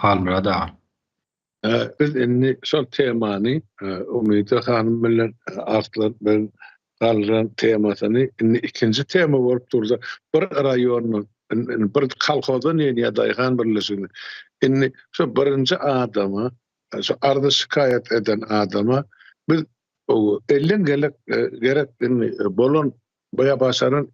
Halmyrat aga. Biz indi şol temany Umyda hanym bilen Arslan bilen galdyran temasyny indi ikinji tema bolup durdy. Bir raýondan, bir kolhozdan diýen ýa daýhan birleşigine. Indi şu birinji adama, şu arza-şikaýat eden adama biz elden gelek gerek indi bolan Boýa başaran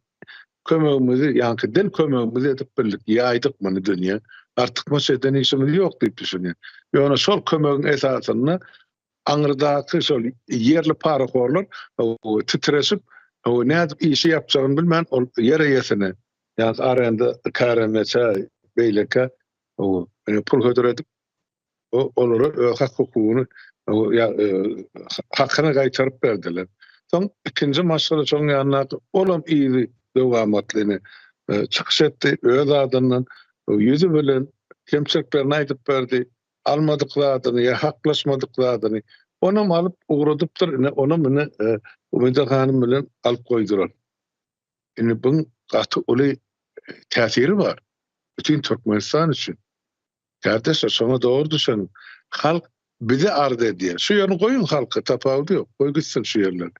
kömegimizi, ýaňky dil kömegimizi edip bildik, ýaýdyk muny dünýä. Artykmaç eden işimiz ýok diýip düşünýän. Ýöne şol kömegiň esasynda aňyrdaky şol ýerli parahorlar titreşip, nädip işi ýapjagyny bilmän, ol ýer eýesine, ýa-da arenda kärendeçä, beýlekä pul hödür edip, olara öz hak-hukugyny hakyny gaýtaryp berdiler. Soň ikinji maşgala şoň ýanyndaky olam yzy dowamatly ine çykyş etdi öz adyndan ýüzi bilen kemçiliklerini aýdyp berdi. Almadyk zadyny ýa haklaşmadyk zadyny onam alyp ugradypdyr ine onam ine Umyda hanym bilen alyp goýdular. Indi buň gaty uly täsiri bar bütin Türkmenistan üçin. Kärdeşler şoňa dogry düşeniň. Halk bize arz edýär. Şu ýerini goýuň halka tapawudy ýok. Goý gitsin şu ýerler.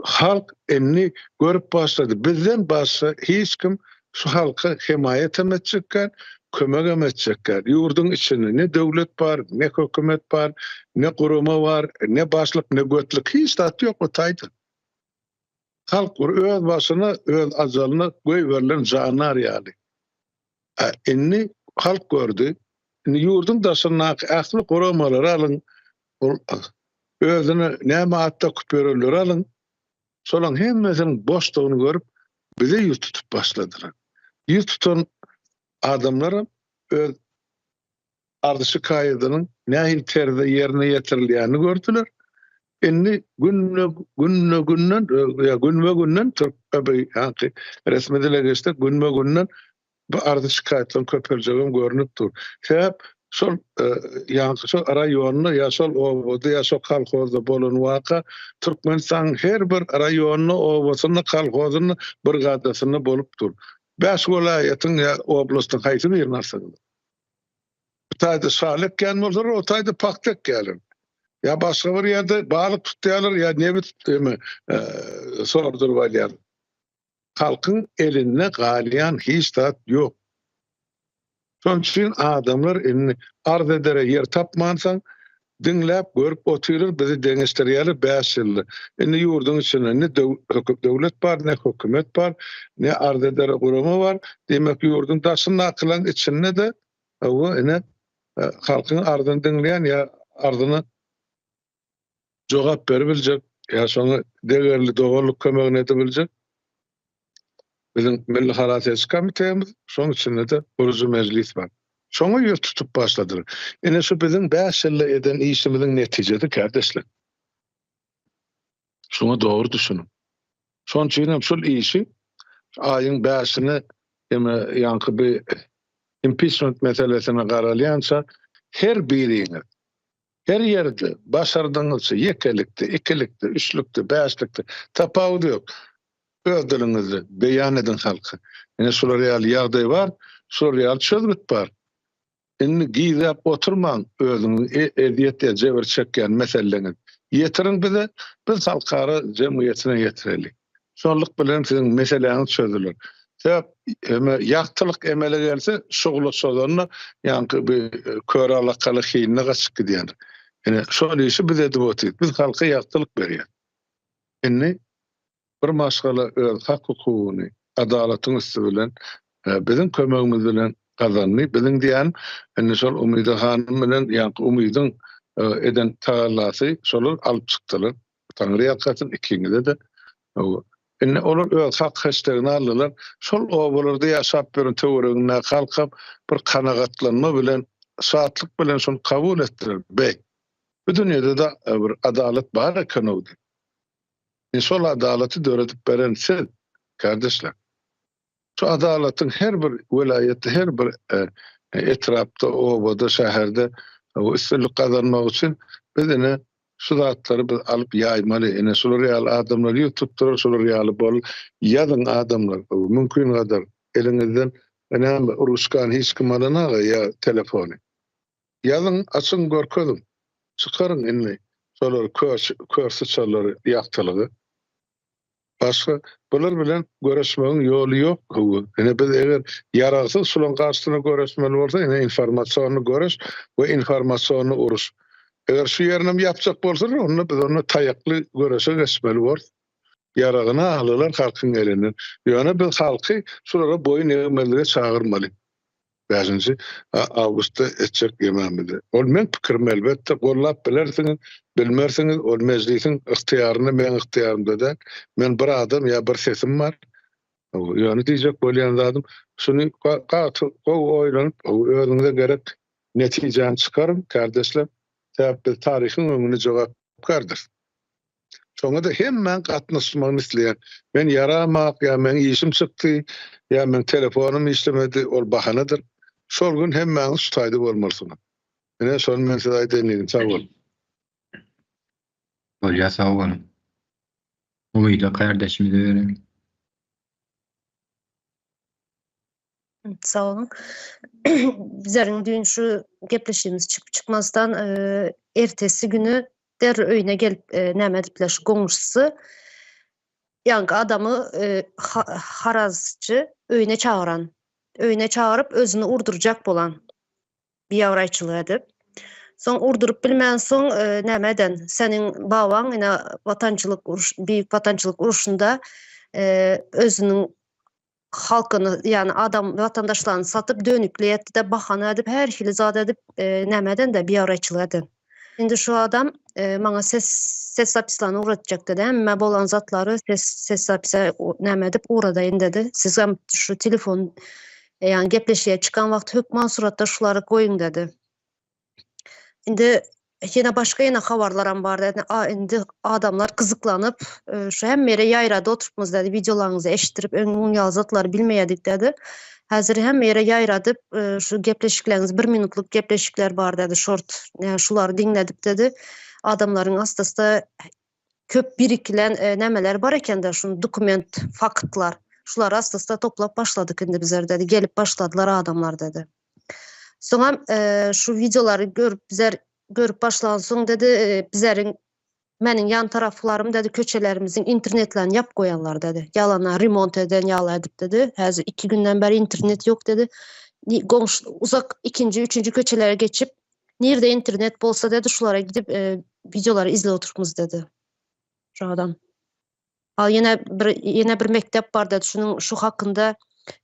Halk indi görüp başlady. Bizden başga hiç kim şu halka hemaýatam etjek däl, kömegem etjek däl. Ýurduň içinde ne döwlet bar, ne hökümet bar, ne gurama bar, ne başlyk, ne götlük hiç zat ýok o taýda. Halk bir öz başyna, öz ajalyna goýberilen jandar ýaly. A indi halk gördi. Indi ýurduň daşyndaky ähli guramalary alyň, ol özüne näme at dakyp ýörenleri alyň, şolaryň hemmesiniň boşdugyny görüp, bize ýüz tutup başladylar. Ýüz tutan adamlaram öz arz-şikaýadynyň nähili terzde ýerine ýetirilýänini gördüler. Indi günde günde-günden ýa günbe-günden türk resmi dile geçsek günbe-günden bu arz-şikaýatlaryň köpeljegem görnüp dur. Sebäp şol ýaňky şol raýonda ýa şol obada ýa şol kolhozda bolan waka Türkmenistanyň her bir raýonynda, obasynda, kolhozynda, brigadasynda bolup dur. Bäş welaýatyň ýa oblastyň haýsy birini alsaňyz. Bu taýda şaly ekýän bolsalar, o taýda pagta ekýärler. Ýa başga bir ýerde balyk tutýarlar, ýa nebit eme sorduryp alýarlar. Halkyň elinde galýan hiç zat ýok. Şonuň üçin adamlar indi arz edere ýer tapmansoň, diňläp, görüp otyrlar, bizi deňeşdirýärler bäş ýylda. Indi ýurduň içinde ne döwlet bar, ne hökümet bar, ne arz edere gurama bar. Diýmek, ýurduň daşyndakylaryň içinde-de, hawa, ine, halkyň arzyny diňleýän ýa arzyna jogap beribiljek ýa şoňa degerli doganlyk kömegini edebiljek biziň Milli halas ediş komitetimiz, şonuň içinde-de gurujy mejlis bar. Şoňa ýüz tutup başladylar. Ine şu biziň bäş ýylda eden işimiziň netijesi kärdeşler. Şuňa dogry düşüniň. Şonuň üçin hem şul işi aýyň bäşine hem ýaňky bi impiçment meselesine garalýança her biriňiz Her ýerde, başardygyňyzça, ýekelikde, ikilikde, üçlükde, bäşlikde, tapawudy ýok, öz diliňizde beýan ediň halka. Ine şular ýaly ýagdaý bar, şular ýaly çözgüt bar. Indi gizläp oturmaň özüňiziň ezýet ýa jebir çekýän meselleňizi. Ýetiriň bize, biz halkara jemgyýetine ýetireli. Şonluk bilen siziň meseläňiz çözüler. Sebäp eme ýagtylyk emele gelse, şugla çozanda ýaňky bir kör alakaly hinine gaçyp gidýändir. Ine, şol işi biz edip otyrys. Biz halka ýagtylyk berýäris. Indi bir maşgala öz hak-hukugyny adalatyň üsti bilen, biziň kömegimiz bilen gazandy. Biziň diýýänim, indi şol Umyda hanym bilen ýaňky Umydyň eden tagallasy şolar alyp çykdylar. Taňry ýalkasyn ikiňize-de. Indi olar öz hak-heşdegini aldylar. Şol obalarda ýaşap ýören töweregindäki halkam bir kanagatlanma bilen, şatlyk bilen şony kabul etdiler. Be, bu dünýede-de bir adalat bar eken-ow diýip. Indi şol adalaty döredip beren siz, kardeşler. Şu adalatyň her bir welaýatda, her bir etrapda, obada, şäherde üstünlik gazanmagy üçin biz ine şu zatlary biz alyp ýaýmaly. Ine şular ýaly adamlar ýüz tutdurar, şular ýaly bol ýazyň adamlar mümkin gadar eliňizden näme ruçkany hiç kim alanaga ýa telefony. Ýazyň, açyň, görkeziň. Çykaryň indi şolary kör syçanlary ýagtylyga. Başga bular bilen göreşmegiň ýoly ýok hawa. Ine biz eger ýaragsyz şulaň garşysyna göreşmeli bolsa ine informasiony göreş we informasiony uruş. Eger şu ýerinem ýapjak bolsalar onda biz onda taýakly göreşe geçmeli borus. Ýaragyny alylar halkyň elinden. Ýöne biz halky şulara boýun egmezlige çagyrmaly. Bäşinji awgustda etjek ýemämizi. Ol meň pikirim elbetde, gollap bilersiňiz, bilmersiňiz, ol mejlisiň ygtyýarynda, meň ygtyýarymda däl. Men bir adam ýa bir sesim bar. Ýöne diýjek bolýan zadym, şuny gaty gowy oýlanyp, özüňize gerek netijäni çykaryň, kärdeşler. Sebäp biz taryhyň öňünde jogapkärdiris. Şoňa-da hemmäň gatnaşmagyny isleýän. Men ýaramak, ýa meň işim çykdy, ýa meň telefonym işlemedi, ol bahanadyr. Şol gün hemmäňiz şu taýda bolmalysyňyz. Ine, şony men size aýdaýyn diýdim. Sag boluň. Bolýa sag boluň. Umyda kardeşimize bereli. Sag boluň. Bizleriň düýn şu gepleşigimiz çykyp çykmazdan ertesi güni derrew öýüne gelip näme edipler şu goňşusy ýaňky adamy harazçy öýüne çagyran. Öýüne çagyryp özüni urdurjak bolan. Biabraýçylyk edip. Soň urduryp bilmänsoň näme eden? Seniň babaň ine watançylyk uruş, Beýik Watançylyk urşunda özüniň halkyny, ýagny adam watandaşlaryny satyp dönükli etdi-de, bahana edip, her hili zat edip, näme eden-de, biabraýçylyk eden. Indi şu adam maňa ses ses zapislaryny ugratjak dedi. Hemme bolan zatlary ses ses zapise näme edip ugradaýyn dedi. Siz hem şu telefon ýagny gepleşige çykan wagty hökman suratda şulary goýuň dedi. Indi ýene başga ýene habarlaram bar dedi. A indi adamlar gyzyklanyp, e, şu hemme ýere ýaýrady oturypmyz dedi. Wideolaryňyzy eşitdirip, öň muň ýaly zatlary bilmeýärdik dedi. Häzir hemme ýere ýaýradyp, e, şu gepleşikleriňiz bir minutlyk gepleşikler bar dedi, şort. E, şulary diňledip dedi. Adamlaryň asta-asta köp birikilen e, nämeler bar eken-de, şuny dokument, faktlar. Şulary asta-asta toplap başladyk indi bizler dedi. Gelip başladylar adamlar dedi. Soňam e, şu wideolary görüp bizler görüp başlansoň dedi, e, bizleriň meniň ýan taraflarym dedi, köçelerimiziň internetlerini ýap goýanlar dedi. Ýalana remont eden ýaly edip dedi. Häzir 2 günden bäri internet ýok dedi. Goňşy uzak ikinji, üçünji köçelere geçip, nirde internet bolsa dedi, şulara gidip e, wideolary izle oturupmyz dedi. Şu adam. Al ýene bir ýene bir mekdep bar dedi. Şunuň şu hakynda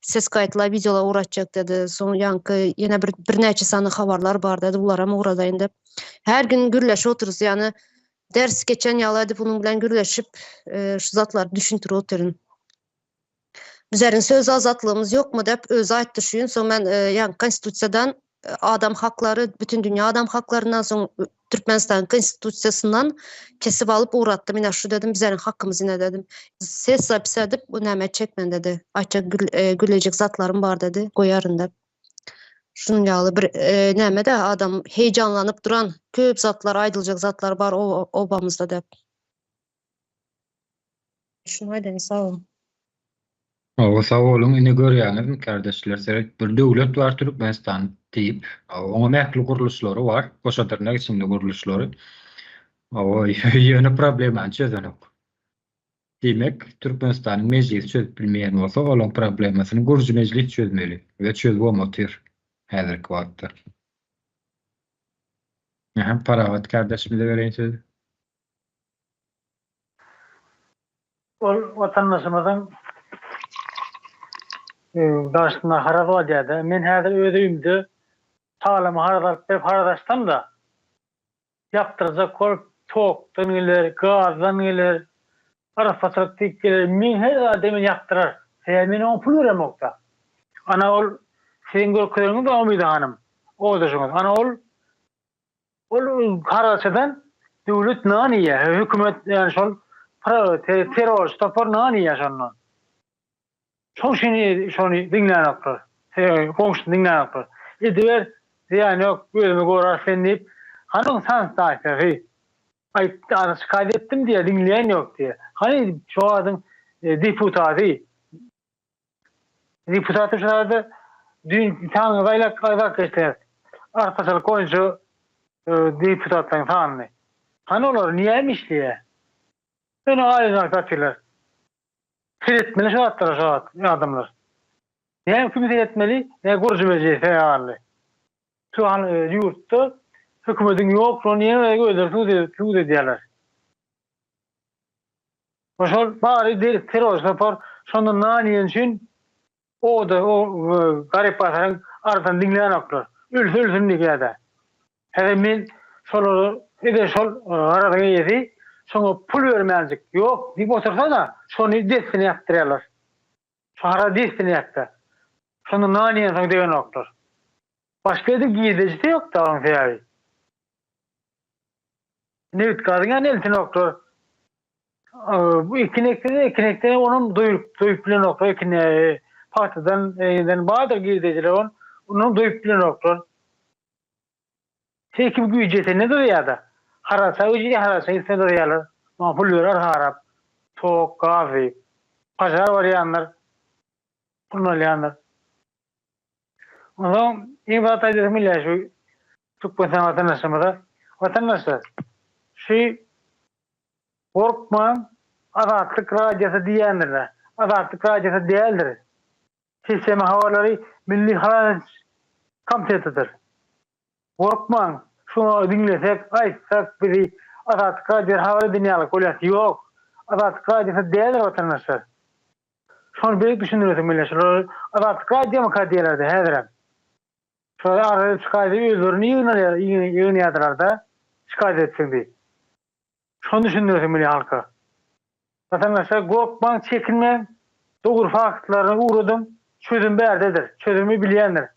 ses gaýtlar, wideolar ugratjak dedi. Soň ýaňky ýene bir birnäçe sany habarlar bar dedi. Bularam ugradaýyn diýip. Her gün gürleşip oturys. Ýagny ders geçen ýaly edip onuň bilen gürleşip, e, şu zatlary düşündirip otyryn. Bizleriň söz azatlygymyz ýokmy diýip özi aýtdy şu gün. Soň men e, ýagny konstitusiýadan adam haklary, bütün dünýä adam haklaryndan soň Türkmenistan konstitusiýasyndan kesip alyp ugratdym. Ine şu dedim, bizleriň hakymyz ine dedim. Ses zapis edip, bu näme etjek men dedi. Aýtjak gül, e, gülejek zatlarym bar dedi, goýaryn dep. Şunuň ýaly bir e, näme de adam heýjanlanyp duran köp zatlar, aýdyljak zatlar bar o, obamyzda dep. Şuny aýdaýyn, sag boluň. Hawa sag boluň ine görýäňizmi kardeşler seret bir döwlet bar Türkmenistan diýip oňam ähli gurluşlary bar goşa dyrnak içinde gurluşlary hawa ýöne problemany çözenok diýmek Türkmenistanyň mejlisi çözüp bilmeýän bolsa olaň problemasyny gurujy mejlis çözmeli we çözübem otyr häzirki wagtda. Aha Parahat kardeşimize bereýin sözi. Ol watandaşymyzyň daşynda haraz bar diýýär-de. Men häzir öz öýümde çagalama haraz alyp berip haraz açsam-da, ýapdyrjak bolup tokdan geler, gazdan geler, arassaçylyk diýip geler. Meň her zady meni ýapdyrar. Sebäbi men oňa pul beremok-da. Ana ol siziň görkezeniňiz bar Umyda hanym, obadaşyňyz. Ana ol Ol haraçadan döwlet nan iýýär, hökümet ýani şol terrorçy topar nan iýýär şondan. Şoň üçin şony diňlänoklar. Goňşusyny diňlänoklar. Ediber, zyýany ýok, özümi gorar sen diýip, hany oň sanstaýsasy? Aýtdy, ana şikaýat etdim diýýär, diňleýän ýok diýýär. Hany şo adyň deputaty? Deputat şu taýda düýn sanyňyzy aýlap agzap geçdiňiz. Arpaçylyk boýunça deputatlaryň sanyny. Hany olar näme işleýär? Ýöne aýlygyny alyp ýatyrlar. Seretmeli şu zatlara şu wagt adamlar. Näme kimi seretmeli? Ne gurujy mejlise ýaly. Şu an ýurtda hökümediň ýoklugyny ýene özleri subut edýärler. We şol bary terrorçy topar şonda nan iýen üçin o-da o Garyp Basaryň arzyny diňlänoklar. Ölse ölsün diýýär-de. Häzir men şolary eden şol garazyň eýesi şoňa pul bermänjik ýok diýip otursa-da şony dessine ýapdyrýarlar. Şu hara dessine ýapýar. Şonda nan iýensoň degenoklar. Başga ýerde girdejisi ýok-da onuň sebäbi. Nebit-gazyň ýanyna eltenoklar. Bu ekin ekse-de, ekin ekse onam doýup, doýup bilenoklar ekin pagtadan, eden bardyr girdejiler on, onam doýup bilenoklar. Ekim güýji ýetende durýar-da. Haraça güýji ýa haraça gitse durýarlar. Maňa pul berer harap. Tok, gaz diýip. Pažar barýanlar puluny alýanlar. Onsoň iň bir zat aýdasym gelýär şu Türkmenistan watandaşlarymyza. Watandaşlar, şu gorkmaň Azatlyk radiosy diýýändirler. Azatlyk radiosy däldir. Sistema habarlary Milli halas ediş komitetidir. Gorkmaň, şuňa diňlesek, aýtsak bizi Azatlyk radiosy habar eden ýaly bolýas. Ýok, Azatlyk radiosy däldir watandaşlar. Şony beýik düşündiresim gelýär. Şular Azatlyk radiomyka diýerlerdi häzirem. Şular arza edip şikaýat edip özlerini ýygnalýar, ýygnaýardylarda şikaýat etsin diýip. Şony düşündiresim gelýär halka. Watandaşlar gorkmaň, çekinmäň, dogry faktlaryny ugradyň, çözüm bärdedir, çözümi bilýändir.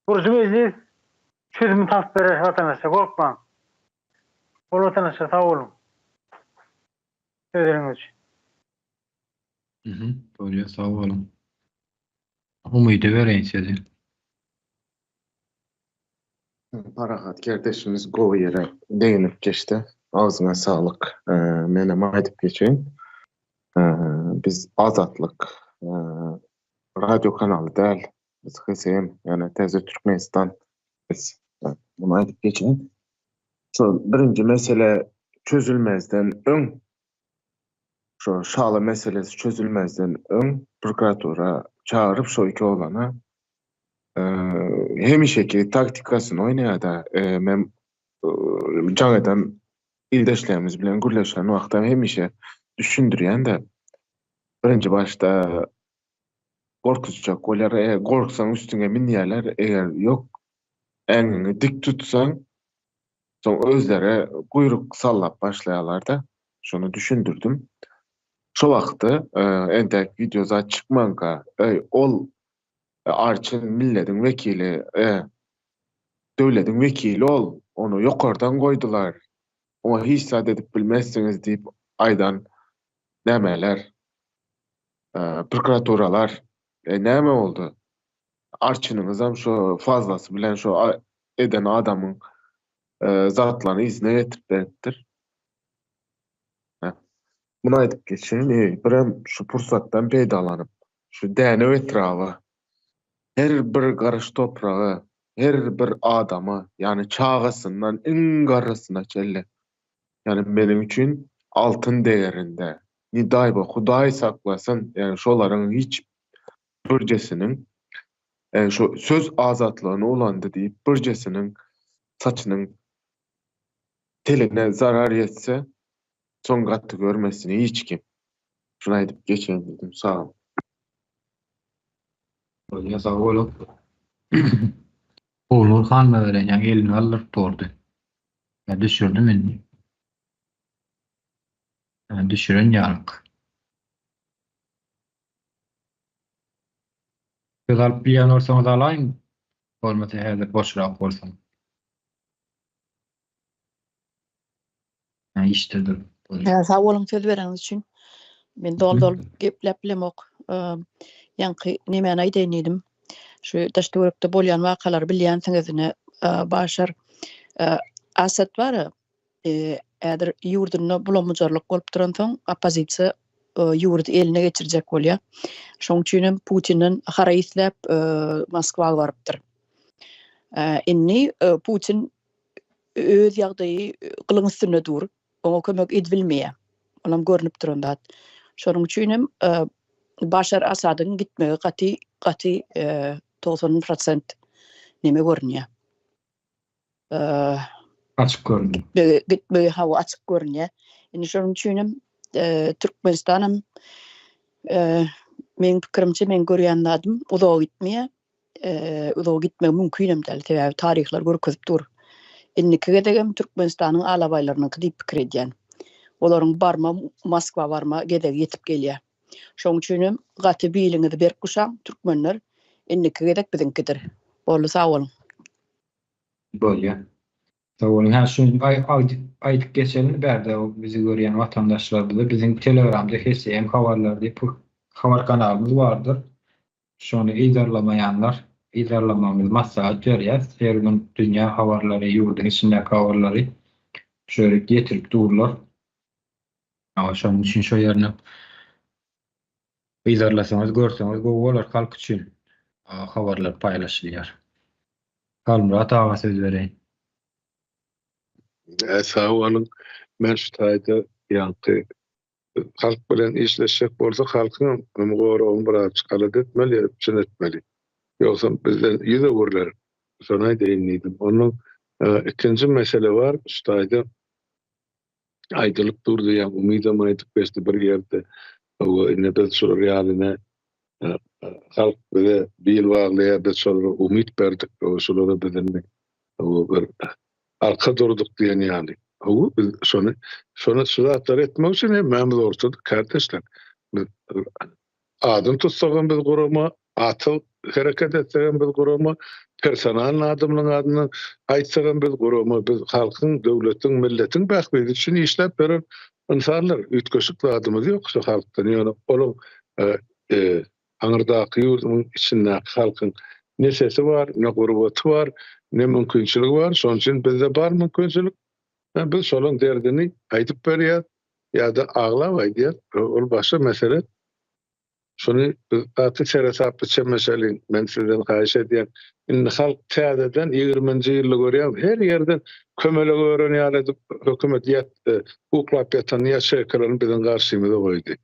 Gurujy mejlis çözümi tapyp berer watandaşlar gorkmaň. Bol watandaşlar sag boluň. Sözleriňiz üçin. Mhm, bolýar sag boluň. Umyda bereýin sözi. Parahat kerdeşimiz gowy ýere deginip geçdi. Agzyňa saglyk. Menem aýdyp geçeýin. Biz Azatlyk radio kanaly däl. Biz HSM, ýagny Täze Türkmenistan biz. Muny aýdyp geçeýin. Şol birinji mesele çözülmezden öň şo şaly meselesi çözülmezden öň prokuratura çagyryp şo iki oglana hemişeki taktikasyny oýnaýar-da. Men jaň eden ildeşlerimiz bilen gürleşen wagtam hemişe düşündirýän-de. Birinji başda gorkuzjak bolýar. Eger gorksaň üstüňe münýärler. Eger ýok äňiňi dik tutsaň soň özleri guýruk sallap başlaýarlar-da. Şony düşündirdim. Şo wagtda entäk wideo zat çykmanka, eý ol Arçyn millediň wekili, e, döwlediň wekili ol, ony ýokardan goýdular, oňa hiç zat edip bilmersiňiz diýip aýdan nämeler, e, prokuraturalar, e, näme boldy? Arçynyňyzam şo fazlasy bilen şo eden adamyň e, zatlaryny yzyna getirip beripdir. Muny aýdyp geçeýin, e, birem şu pursatdan peýdalanyp, şu Dänew etraba, her bir garyş topraga, her bir adama, ýagny çagasyndan iň garrysyna çenli, ýagny meniň üçin altyn degerinde, ne daý bog, Hudaý saklasyn, ýagny şolaryň hiç birjesiniň, ýagny şu söz azatlygyny ulandy diýip, birjesiniň saçynyň teline zarar ýetse, soň gaty görmesin hiç kim. Şuny aýdyp geçeýin diýdim. Sag bol. Bolýa sag boluň. Ogulnur hanyma beren ýaňy elini galdyryp durdy. Ýa düşürdim indi. Ýa düşüren ýalyk. Söz alyp bilýän bolsaňyz alaýyň, bolmasa häzir boşrak bolsun. Hä işdedir. Hä, sag boluň söz bereniňiz üçin. Men doly-doly gepläp bilemok. Ýaňky nemäni aýdaýyn diýdim. Şu daş-töwerekde bolýan wakalary bilýänsiňiz ine, Başar Asad bar-a, häzir ýurdunda bulam-bujarlyk bolup duransoň, oppozisiýa ýurdy eline geçirjek bolýar. Şonuň üçin hem Putinden haraý isläp, Moskwa barypdyr. Indi Putin öz ýagdaýy gylyň üstünde dur. Oňa kömek edibilmeýär. Olam görnüp duran zat. Şonuň üçin hem Başar Asadyň gitmegi gaty gaty 90 prosent neme görünýär. Açyk görünýär. Gitmegi, gitmegi hawa açyk görünýär. Indi şonuň üçin hem Türkmenistan hem meň pikirimçe, meň görýän zadym uzaga gitmeýär. Uzaga gitmegi mümkin hem däl. Sebäbi taryhlar görkezip dur. Indiki gezegem Türkmenistanyň alabaýlarynyňky diýip pikir edýän. Olaryň barma Moskwa barma gezegi ýetip gelýär. Şonuň üçin hem gaty biliňizi berk guşaň, türkmenler. Indiki gezek biziňkidir. Boldy, sag boluň. Bolýa. Sag boluň. Hä şuny aýdyp geçelim bärde bizi görýän watandaşlarymyza biziň telegramda HSM habarlary diýip habar kanalymyz bardyr. Şony yzarlamaýanlar yzarlamagyňyzy maslahat berýäs. Her gün dünýä habarlary, ýurduň içindäki habarlary şu ýere ýetirip durlar. Şonuň üçin şo ýerine yzarlasaňyz, görseňiz gowy bolar halk üçin habarlar paýlaşylýar. Halmyrat aga söz bereýin. Sag boluň. Men şu taýda ýaňky halk bilen işleşjek bolsak halkyň hem goragyny birazjyk alada etmeli, üpjün etmeli. Ýogsam bizden ýüz öwürler. Şony aýdaýyn diýdim. Ondan ikinji mesele bar, şu taýda aýdylyp durdy, ýa Umydam aýdyp geçdi bir ýerde. Hawa, indi biz şular ýaly ine halk bize bil baglaýar, biz şolara umyt berdik, hawa, şolara biz indi hawa bir arka durduk diýen ýaly. Hawa, biz şony şony şu zatlary etmek üçin hemmämiz ortadyk, kärdeşler. Biz Adyny tutsagam biz gurama, atyl hereket etsegem biz gurama, personal adamlaryň adyndan aýtsagam biz gurama, biz halkyň, döwletiň, milletiň bähbidi üçin işläp beren ynsanlar. Üýtgeşik zadymyz ýok şu halkdan. Ýöne olaň aňyrdaky ýurduň içindäki halkyň ne sesi bar, ne gurbaty bar, ne mümkinçiligi bar. Şonuň üçin bizde bar mümkinçilik. Biz şolaň derdini aýdyp berýäs. Ýa-da aglap aýdýar, ol başga mesele. Şuny biz gaty seresaply çemleşeliň, men sizden haýyş edýän. Indi halk täzeden ýigriminji ýylda görýäňiz, her ýerden kömelek ören ýaly edip hökümet ýat, uklap ýatan ýaçeýkalaryny biziň garşymyza goýdy.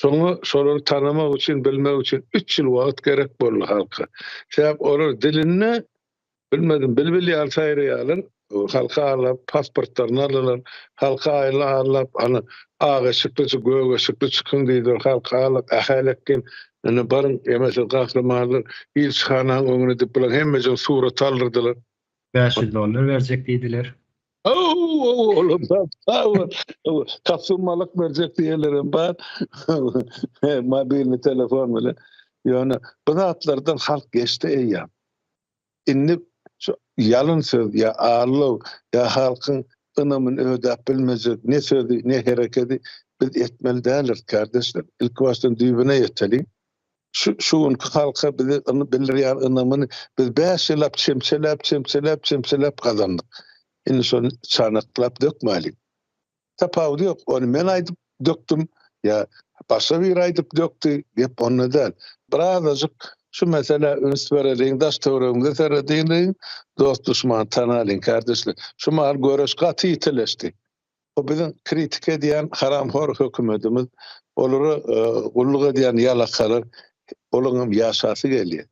Şoňa şolary tanamak üçin, bilmek üçin üç ýyl wagt gerek boldy halka. Sebäp olar dilinde Bilmedim, bilbil ýaly saýraýarlar. Halky aldap, pasportlaryny aldylar. Halky aýly aldap, ana, ak eşikli, gök eşikli çykyň diýdiler. Halky aldap, ähälekgin, indi baryň, eme siz gahrymanlar, ilçihanaň öňüne diýip, bularyň hemmejigini surata aldyrdylar. 500 dollar berjek diýdiler. Ow, olam bar. Kostüm malak berjek diýenlerem bar. Mobilny telefon bilen. Ýöne bu zatlardan halk geçdi eýýäm. Indi şu ýalyn söz ýa aldaw ýa halkyň ynamyny ödäp bilmejek ne sözi, ne herekedi biz etmeli däldiris, kärdeşler. Ilkibaşdan düýbüne ýeteliň. Şu şu günki halka bizi bildirýän ynamyny biz bäş ýyllap çemçeläp, çemçeläp, çemçeläp gazandyk. Indi şony çanaklap dökmäliň. Tapawudy ýok, ony men aýdyp dökdüm ýa başga biri aýdyp dökdi, gep onda däl. Birazajyk şu meselä üns bereliň, daş-töweregimize seredeliň, dost-duşmany tanalyň, kärdeşler. Şu mahal göreş gaty ýitileşdi. Bu biziň kritika edýän haramhor hökümetimiz, olara gulluk edýän ýalakalar, olaryňam ýaşasy gelýär.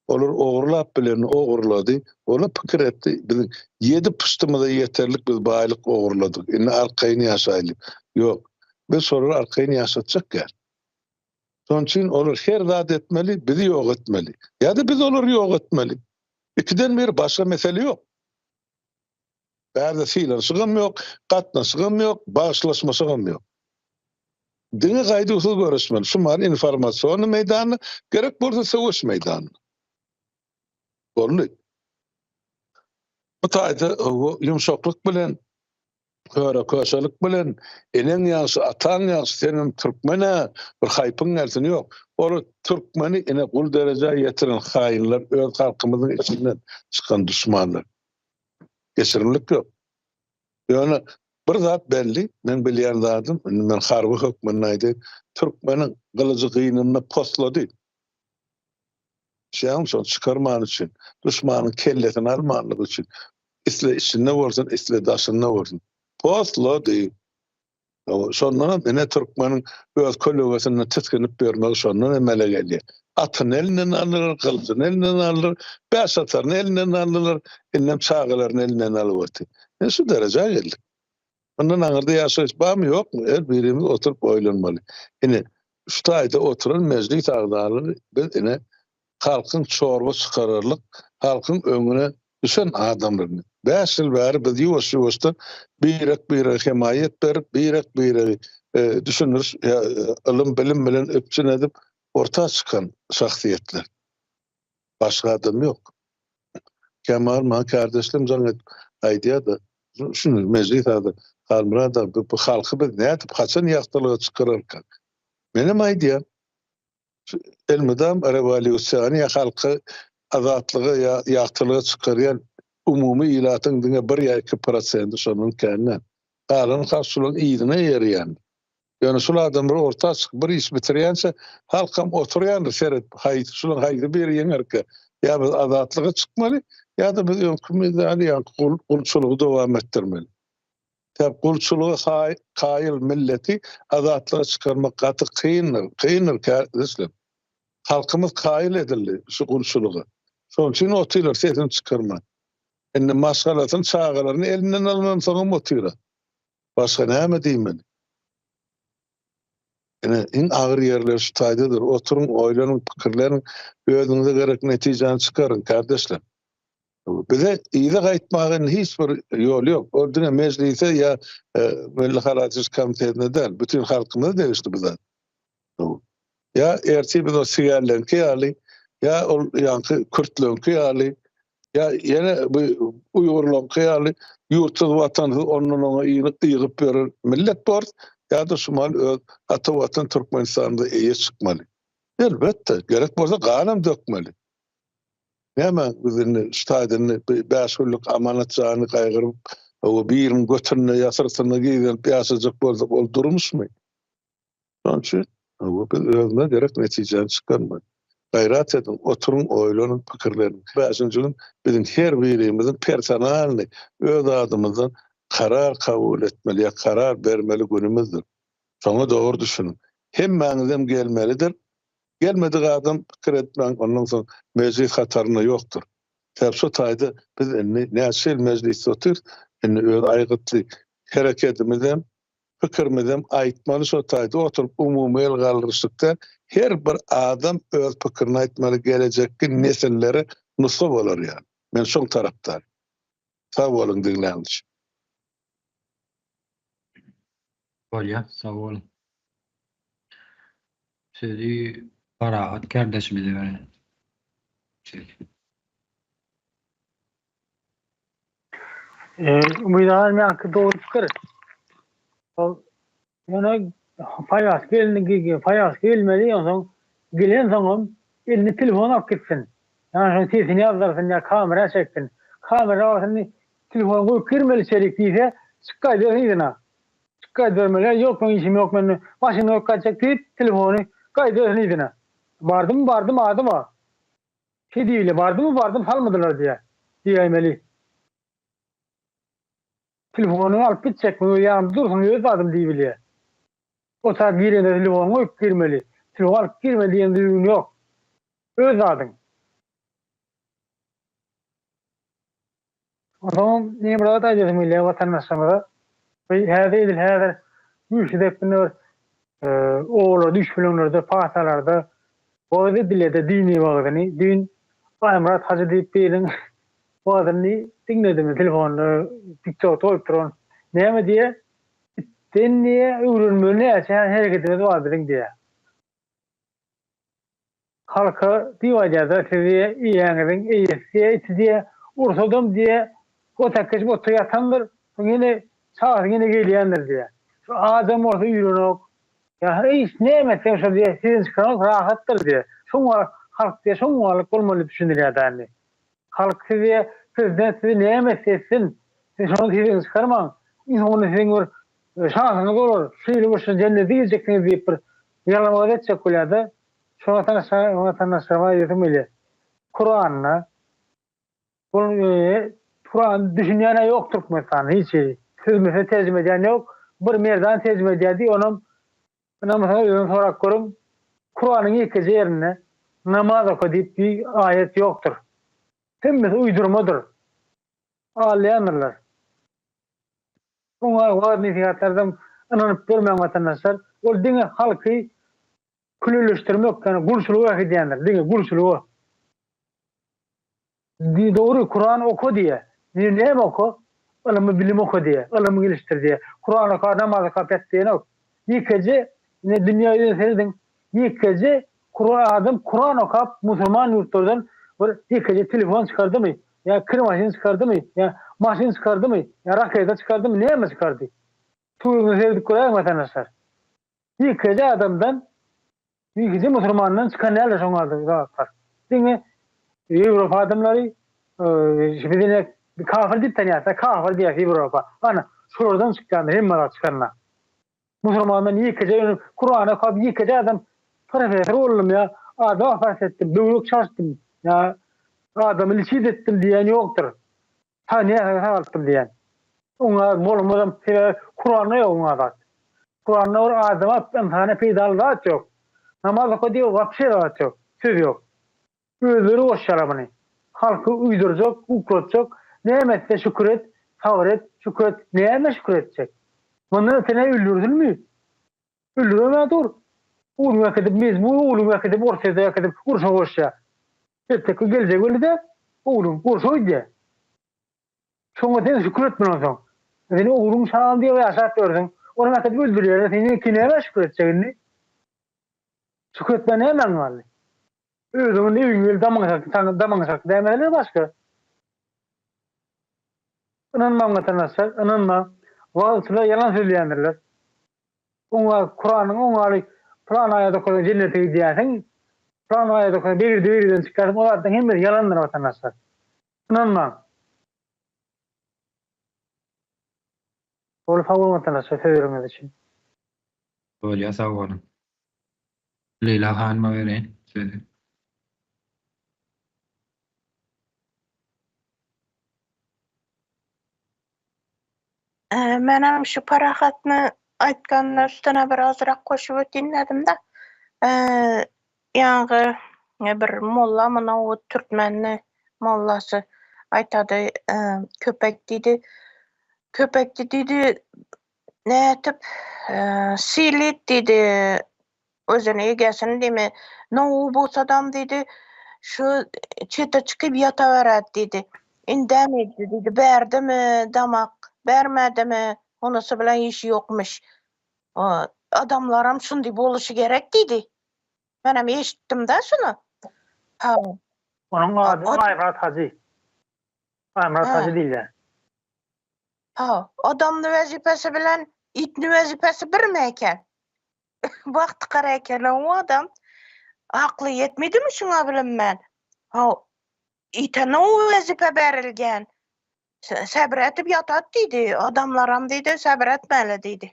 Olar ogurlap bilenini ogurlady. Olar pikir etdi, biziň ýedi pyşdymyza ýeterlik biz baýlyk ogurladyk, indi arkaýyn ýaşaýlyk. Ýok, biz şolary arkaýyn ýaşatjak däl. Şonuň üçin olar her zat etmeli, bizi ýok etmeli. Ýa-da biz olary ýok etmeli. Ikiden biri, başga mesele ýok. Bärde sylanyşygam ýok, gatnaşygam ýok, bagyşlaşmaşygam ýok. Diňe gaýduwsyz göreşmeli. Şu mahal informasiony meýdanda, gerek bolsa söweş meýdanynda. Boldy. Bu taýda ýumşaklyk bilen, köre-köşelik bilen, eneň ýagşy, ataň ýagşy, senem türkmen-ä, bir haýpyň gelsin, ýok. Olar türkmeni ine gul derejä ýetiren haýynlar, öz halkymyzyň içinden çykan duşmanlar. Geçirimlik ýok. Ýöne bir zat belli, meň bilýän zadym, indi men harby hökmünde aýdaýyn, türkmeniň gylyjy gynynda poslady. Şeýdip şony çykarman üçin, duşmanyň kellesini almanlygy üçin, isle içinde bolsun, isle daşynda bolsun. Poslady. Şondanam ine türkmeniň öz kölegesinde tisginip ýörmegi şondan emele gelýär. Atyny elinden aldylar, gylyjyny elinden aldylar, bäşataryny elinden aldylar, indem çagalaryny elinden alyp otyr. Ine şu derejä geldik. Mundan aňyrda ýaşaýyş barmy ýokmy her birimiz oturyp oýlanmaly. Ine şu taýda oturan mejlis agzalary biz ine halkyň çorba çykararlyk halkyň öňüne düşen adamlaryny. Bäş ýyl bäri biz ýuwaş-ýuwaşdan birek-birege hemaýat berip, birek-biregi düşündiriş ylym-bilim bilen üpjün edip orta çykan şahsyýetler. Başga adam ýok. Kemal maňa kardeşlerim jaň edip aýdýar-da, şuny mejlis agza Halmyrat aga bu halky biz nädip haçan ýagtylyga çykararkak? Menem aýdýan, şu elmydam rewolýusiýany ýa halky azatlyga ýa ýagtylyga çykarýan umumy ilatyň diňe bir ýa 2 prosenti şondan kän däl. Galan halk şularyň yzyna eýerýän. Ýöne şul adamlar orta çykyp bir iş bitirýänçä halkam oturýandyr seret haýsy şularyň haýsy biri ýeňerkä ýa biz azatlyga çykmaly ýa-da biz öňkimiz ýaly ýaňky gulçulygy dowam etdirmeli. Sebäp gulçulyga kaýyl milleti azatlyga çykarmak gaty kyndyr, kyndyr kärdeşler. Halkymyz kaýyl edildi şu gulçulyga. Şonuň üçin otyrlar sesini çykarman. Indi maşgalasyny, çagalaryny elinden alnansoňam otyra. Başga näme diýmeli? Ine, iň agyr ýerler şu taýdadyr. Oturyň, oýlanyň, pikirleniň, özüňize gerek netijäni çykaryň, kärdeşler. Bize yza gaýtmaga indi hiç bir ýol ýok. Ol diňe mejlise ýa e, Milli Halas komitetine däl, bütün halkymyza degişli bu zat. Ýa ertir biz o sigarlaryňky ýaly, ýa ol ýaňky kürtleňki ýaly, ýa ýene bu uýgurlaryňky ýaly ýurtsuz, watansyz ondan oňa ýygyp ýören millet borus, ýa-da şu mal öz ata watan Türkmenistanymyza eýe çykmaly. Elbetde, gerek bolsa ganam dökmeli. Näme biz indi şu taýda indi bäş günlük amanat jany gaýgyryp, o biriniň götünde ýa syrtynda gizlenip ýaşajak bolsak, ol durmuşmy? Şonuň üçin biz özüne gerek netijäni çykarmaly. Gaýrat ediň, oturyň, oýlanyň, pikirleniň. Bäşinji gün biziň her birimiziň personalny öz adymyzdan karar kabul etmeli ýa karar bermeli günümizdir. Şoňa dogry düşüniň. Hemmäňizem gelmelidir. Gelmedik adam pikir etmäň, ondan soň mejlis hatarynda ýokdur. Sebäp şo taýda biz indi näçe ýyl mejlisde otyrys, indi öz aýgytly herekedimizem, pikirimizem aýtmaly şo taýda oturyp umumy el galdyryşlykda her bir adam öz pikirini aýtmaly gelejekki nesillere nusga bolar ýaly. Men şoň tarapdary. Sag boluň diňläniň üçin. Bolýa, sag boluň. Sözi Parahat kardeşimize berelim. Umyt aga meňki dogry pikir. Ol ýöne paýhas gelni paýhas gelmeli onsoň gelensoňam eline telefon alyp gitsin. Ýa şoň sesini ýazdyrsyn ýa kamera çeksin. Kamera alsyn telefony goýup girmeli içerik diýse çyk gaýdarsyň yzyna. Çyk gaýdarmaly ýok meň işim ýok men maşyny goýup gaýtjak diýip telefony gaýdarsyň yzyna. Bardym bardym ady bar. Şeý diýilýär, bardymy bardym salmadylar diýýär. Diýäýmeli. Telefonyňy alyp gitjekmi we ýanymda dursun öz zadym diýibilýär. Otaga girende telefonyňy goýup girmeli. Telefon alyp girme diýen düzgün ýok. Öz zadyň. Onsoňam men bir zat aýdasym gelýär watandaşlarymyza. Bu häzir edil häzir güýçli depginde bir obalarda, üç-böleňlerde, patalarda wagyz edilýär-de dini wagyzyny. Düýn Aýmyrat hajy diýip biriniň wagyzyny diňledim telefonda TikTokda goýupdyr ony. Näme diýýär? Itden diýýär öwrenmeli näçe hereketimiz bar biziň diýýär. Halka diýip aýdýarda siz diýe eýäňiziň eýesi diýe iti diýe ursadam diýe otak geçip otda ýatandyr soň ýene çagasy ýene gelýändir diýe şu adam bolsa üýrenok ýa hiç näme etseň şol diýe sesini çykaranok rahatdyr diýe şoň halk diýe şoňňalyk bolmaly diýip düşündirýär da indi halk siz diýe prezident sizi näme etse etsin siz şonuň sesini çykarmaň iň soňunda siziň bir şansyňyz bolar şeýle bir şu jennete girjeksiňiz diýip bir ýalan wagyz etjek bolýar da Şu watandaşlara, watandaşlaryma aýdasym gelýär. Kuranda bu Kuran düşünýän ýok Türkmenistanda hiç hili. Sözme-söz terjime edýän ýok. Bir Merdan terjime edýärdi, onam ynanmasaňyz özüňiz sorap görüň. Kuranyň ýekeje ýerinde namaz oka diýip bir aýat ýokdur. Hemmesi uýdurmadyr. Alýandyrlar. Oňa wagyz-nesihatlardan ynanyp görmäň watandaşlar. Ol diňe halky küleleşdirmek, ýagny gulçulyga äkidýändir, diňe gulçulyga. Dogry, Kuran oka diýýär. Indi näme oka? Ylymy, bilimi oka diýýär. Ylymy gelişdir diýýär. Kuran oka, namaz okap ýat diýenok. Ýekeje, ine dünýä ýüzüne serediň, ýekeje adam Kuran okap musulman ýurtlardan bir ýekeje telefon çykardymy? Ýa kir maşyn çykardymy? Ýa maşyn çykardymy? Ýa raketa çykardymy? Näme çykardy? Töweregine seredip göräýiň watandaşlar. Ýekeje adamdan, ýekeje musurmandan çykan däldir şoň ýaly zatlar. Diňe Ýewropa adamlary, biz ine kafir diýip tanýarys, kafir diýýäris Ýewropa. Ana, şolardan çykýandyr hemme zat çykanda. Musurmandan ýekeje önüm, Kurany okap ýekeje adam professor boldum ýa adam operasiýa etdim, böwrek çalyşdym ýa adamy liçit etdim diýen ýokdur. Ha näsag sagaltdym diýen. Oňa bolmazam sebäbi Kuranda ýok oňa zat. Kuranda bir adama ynsana peýdaly zat ýok. Namaz oka diýip wapşe zat ýok. Söz ýok. Özleri goşýarlar muny. Halky uýdurjak, uklatjak, näme etse şükür et, sabyr et, şükür et, nämä şükür etjek? Mundan öte nä öldürsinmi? Öldüremä dur. Ogluny äkidip mejbur ogluny äkidip Orsýete äkidip urşa goşýar. Erteki geljegi belli-dä ogluň urşa gidýär. Şoňa sen şükür et mundan soň. Seni ogluň çagam diýip ýaşap ýörsüň. Ony äkidip öldürýärler sen indi nämä şükür etjek indi? Şükür etmän nämäň galdy? Özüňiň öýüňe gelip damagyňy çakdy, damagyňy çakdy dämeseler başga. Ynanmaň watandaşlar, ynanmaň. Wagyzçylar ýalan sözleýändirler. Oňa Kuranyň oňaly pylan aýat okasaň jennete gidýärsiň, pylan aýat okasaň begirdi begirden çykýarsyň, o zatlaryň hemmesi ýalandyr watandaşlar. Ynanmaň. Bol sag boluň watandaşlar sözleriňiz üçin. Bolýa sag boluň. Leýla hanyma bereýin sözi. Menem şu Parahatny aýtganyna üstüne bir azrak goşup öteýin diýdim-de. Ýaňky bir molla muny o türkmenni mollasy aýtady, köpek diýdi. Köpekdi diýdi, nätip sylyt diýdi, özüni egesini diýme, nowy bolsadam diýdi, şu çete çykyp ýataberät diýdi. Indemedi diýdi, bärdemi damak, bermedimi, onusy bilen işi ýokmuş. Adamlaram şundy boluşy gerek diýdi. Menem eşitdim-de şuny. Ha. Onuň ady Aýmyrat hajy. Aýmyrat hajy diýilýär. Ha, adamny wezipesi bilen itni wezipesi birmi eken? Wagty gara eken o adam. Akly ýetmedimi şuňa bilinmän? Ha, ite no wezipe berilgen. Sabr etip ýatat diýdi. Adamlaram diýdi, sabr etmeli diýdi.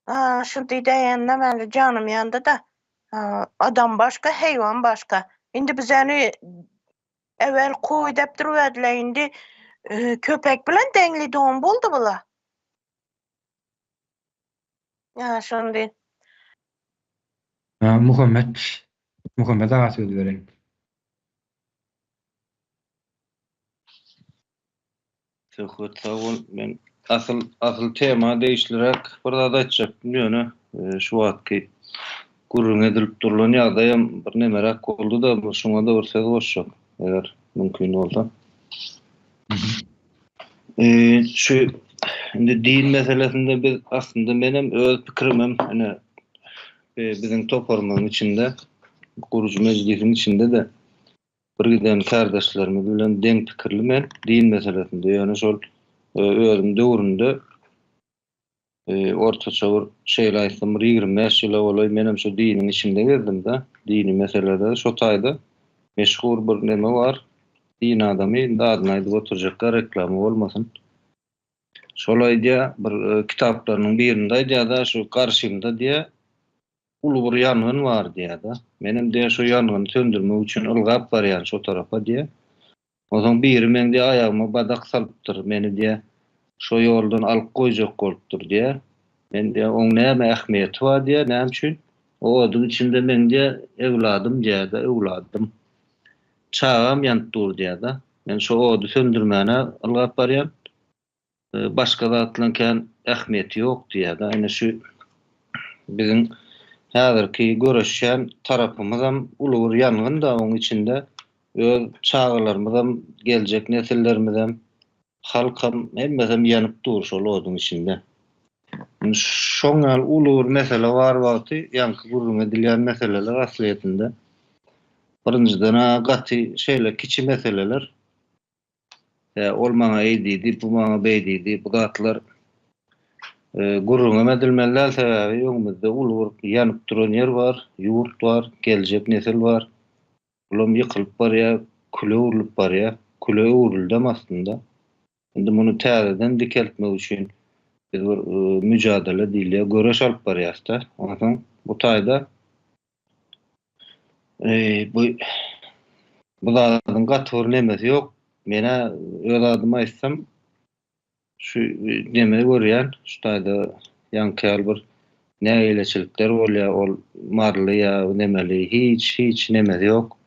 Ha, şu diýende meni janym ýandy-da. Adam başga, heýwan başga. Indi bizeni Ewel koý dep duruberdiler indi köpek bilen deňli don boldy bula. Ýa şondy. Muhammet Muhammet aga söz bereýin. Söhbet sag bol. Men asyl asyl tema degişliräk bir zat aýtjakdym ýöne e, şu wagtky gürrüň edilip durlan ýagdaýam bir nemeräk boldy-da, şoňa-da bir söz goşjak, eger mümkin bolsa. E, şu indi din meselesinde biz aslynda menem öz pikirimem ine e, biziň toparymyzyň içinde gurujy mejlisiň içinde-de Bir giden kärdeşlerimiz bilen deň pikirli men din meselesinde ýöne şol özüm döwründe ortaça bir şeýle aýtsam bir 25 ýyla golaý menem şu diniň içinde gezdim-de dini meselede şo taýda meşhur bir neme bar din adamy indi adyny aýdyp oturjakka reklama bolmasyn şol aýdýar bir kitaplarynyň birinde aýdýar-da şu garşymda diýýär. Uly bir ýangyn bar diýýär-de. Menem diýýär şo ýangyny söndürmek üçin ylgap barýan şo tarapa diýýär. Onsoň biri meň diýýär aýagyma badak salypdyr, meni diýýär şo ýoldan alyp goýjak bolupdyr diýýär. Men diýýär oň näme ähmiýeti bar diýýär, näme üçin? O oduň içinde meň diýýär ewladym diýýär-de, öwladym. Çagam ýanyp dur diýýär-de. Men şo ody söndürmäne ylgap barýan. Başga zatlaryň kän ähmiýeti ýok diýýär-de. Ine şu biziň häzirki göreşýän tarapymyzam uly bir ýangyn-da, oň içinde öz çagalarymyzam, geljek nesillerimizem, halkam hemmesem ýanyp dur şol oduň içinde. Indi şoň ýaly uly bir mesele bar wagty ýaňky gürrüň edilýän meseleler aslyýetinde birinjiden-ä gaty şeýle kiçi meseleler. Hä, ol maňa eý diýdi, bu maňa beý diýdi. Bu zatlar gürrüňem edilmeli däl, sebäbi öňümizde uly bir ýanyp duran ýer bar, ýurt bar, geljek nesil bar. Bulam ýykylyp barýar, küle öwrülip barýar. Küle öwrüldem aslynda. Indi muny täzeden dikeltmek üçin biz bir müjadele diýilýär, göreş alyp barýarys-da. Onsoň bu taýda Bu bu zadyň gaty bir nemesi ýok. Men-ä öz adyma aýtsam, şu neme görýän, şu taýda ýaňky ýaly bir nägileçilikler bolýar, ol maryly ýa nemeli hiç, hiç nemesi ýok.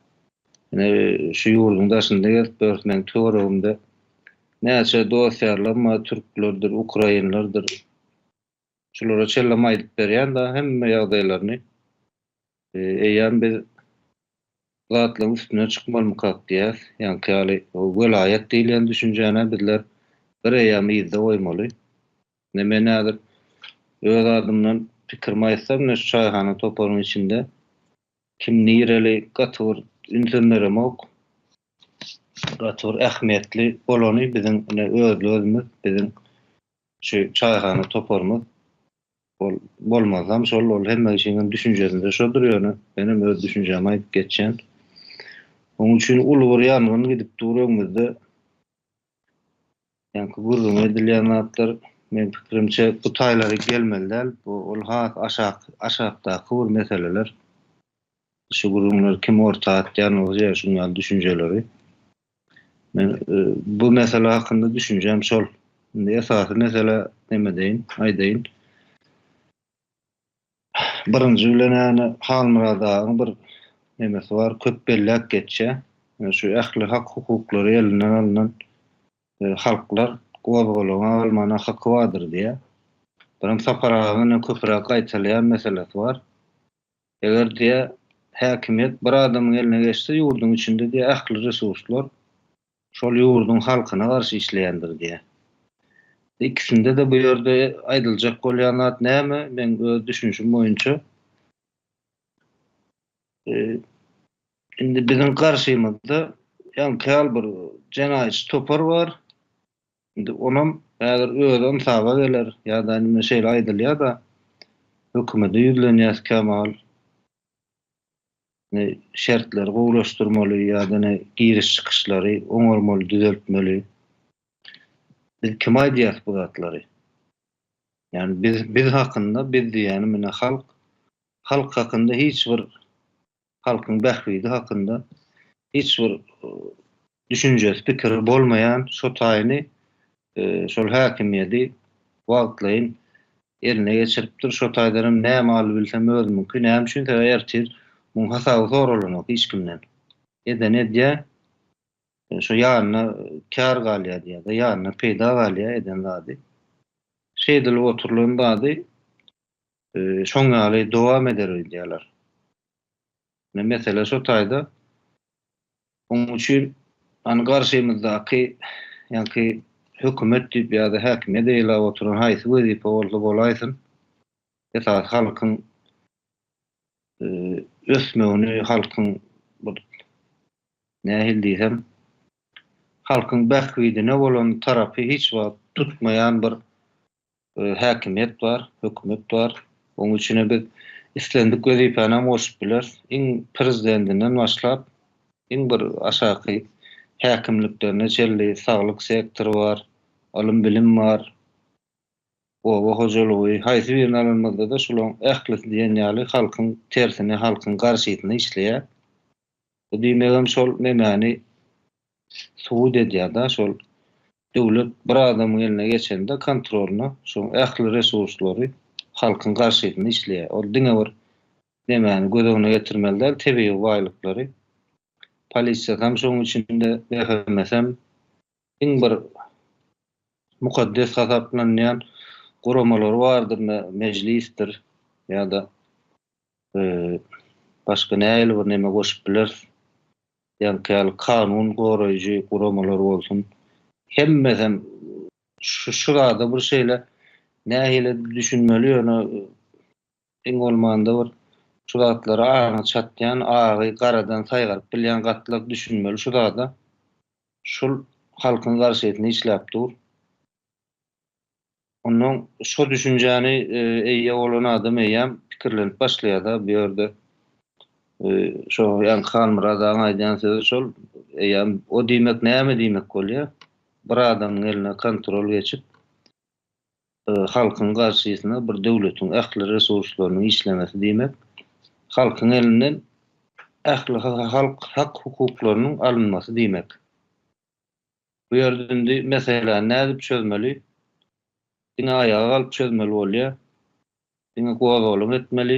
Ine, şu ýurduň daşynda gezip ýörüs, meň töweregimde näçe dost-ýarlarym bar, türklerdir, ukrainlerdir. Şulara çenlem aýdyp berýän da hemme ýagdaýlaryny. Eýýäm biz zatlaryň üstüne çykmalymykak diýýäs. Ýaňky ýaly welaýat diýilýän düşünjäni bizler bir eýýäm yzda goýmaly. Ine men häzir öz adymdan pikirimi aýtsam ine şu çaýhana toparyň içinde kim nireli gaty bir ünsem beremok. Gaty bir ähmiýetli bolany biziň ine özli-özümiz biziň Şu çaýhana toparymyz ol bolmazam şol ol hemme kişiňem düşünjesinde şodur ýöne menem öz düşünjämi aýdyp geçýän. Oň üçin uly bir ýangyn gidip dur öňümizde. Ýaňky gürrüňi edilýän zatlar meň pikirimçe bu taýlary gelmeli däl. Bu ol has aşak aşakdaky bir meseleler. Şu gürrüňleri kim orta atýan bolsa ýa şuň ýaly düşünjeleri. Men bu mesele hakynda düşünjäm şol. Indi esasy mesele neme deýin, aýdaýyn. Birinji bilen ýany Halmyrat agaň bir nemesi bar, köp belläp geçýär. Şu ähli hak-hukuklary elinden alnan halklar gozgalaňa galmana haky bardyr diýýär. Birem Sapar agaň ine köpräk gaýtalaýan meselesi bar. Eger diýä, häkimiýet bir adamyň eline geçse ýurduň içinde diýä ähli resurslar şol ýurduň halkyna garşy işleýändir diýä. Ikisinde-de bu ýerde aýdyljak bolýan zat näme, meň öz düşünişim boýunça indi biziň garşymyzda ýaňky ýaly bir jenaýatçy topar bar. Indi onam häzir özi ynsaba geler ýa-da indi şeýle aýdylýar-da, hökümete ýüzlenýäs kämahal. Indi şertleri gowulaşdyrmaly ýa-da ine giriş-çykyşlary oňarmaly, düzeltmeli. Biz kime aýdýas bu zatlary? Ýagny biz biz hakynda, biz diýýänim ine halk, halk hakynda hiç bir halkyň bähbidi hakynda hiç bir düşünjesi, pikiri bolmaýan şo taýyny şol häkimiýedi wagtlaýyn eline geçiripdir. Şo taýdanam näme alybilsem özümiňki. Näme üçin? Sebäbi ertir muň hasaby soralanok hiç kimden. Edeni edýär. Şo ýanyna kär galýar diýýär-de, ýanyna peýda galýar eden zady. Şeýdilip oturylan zady şoň ýaly dowam eder öýdýärler. Ine mesele şo taýda. Onuň üçin hany garşymyzdaky ýaňky hökümet diýip ýa-da häkimiýet eýläp oturan haýsy wezipe bolsa bolaýsyn, esasy halkyň ösmegini, halkyň bir nähili diýsem, halkyň bähbidine bolan tarapy hiç wagt tutmaýan bir Häkimiýet bar, hökümet bar. Onuň içine biz islendik wezipänem goşup bileris. Iň prezidendinden başlap, iň bir aşaky häkimliklerine çenli saglyk sektory bar, ylym-bilim bar. Oba hojalygy, haýsy birini alanymyzda-da şularyň ählisi diýen ýaly halkyň tersine, halkyň garşysyna işleýär. Bu diýmegem şol memäni subut edýär-de, şol döwlet bir adamyň eline geçende kontrolyna şoň ähli resurslary halkyň garşysyna işleýär. Ol diňe bir nemäni göz öňüne getirmeli däl, tebigy baýlyklary. Polisiýasam şoň içinde, BHM-sem iň bir mukaddes hasaplanýan guramalary bardyr, mejlisdir ýa-da başga nähili bir neme goşup bileris. Ýaňky ýaly kanun goraýjy guramalar bolsun. Hemmesem şu şu zada bir şeýle nähili düşünmeli ýöne iň bolmanda bir şu zatlara aňy çatýan, agy garadan saýgaryp bilýän gatlak düşünmeli şu zada. Şul halkyň garşysyna işläp dur. Ondan şo düşünjäni eýe bolan adam eýýäm pikirlenip başlaýar-da bu ýerde. Şo ýaňky Halmyrat agaň aýdýan sözi şol, eýýäm o diýmek näme diýmek bolýar? Bir adamyň eline kontrol geçip, halkyň garşysyna bir döwletiň ähli resurslarynyň işlemesi diýmek, halkyň elinden ähli halk hak-hukuklarynyň alynmasy diýmek. Bu ýerde indi meseläni nädip çözmeli? Diňe aýaga galyp çözmeli bolýar. Diňe gozgalaň etmeli.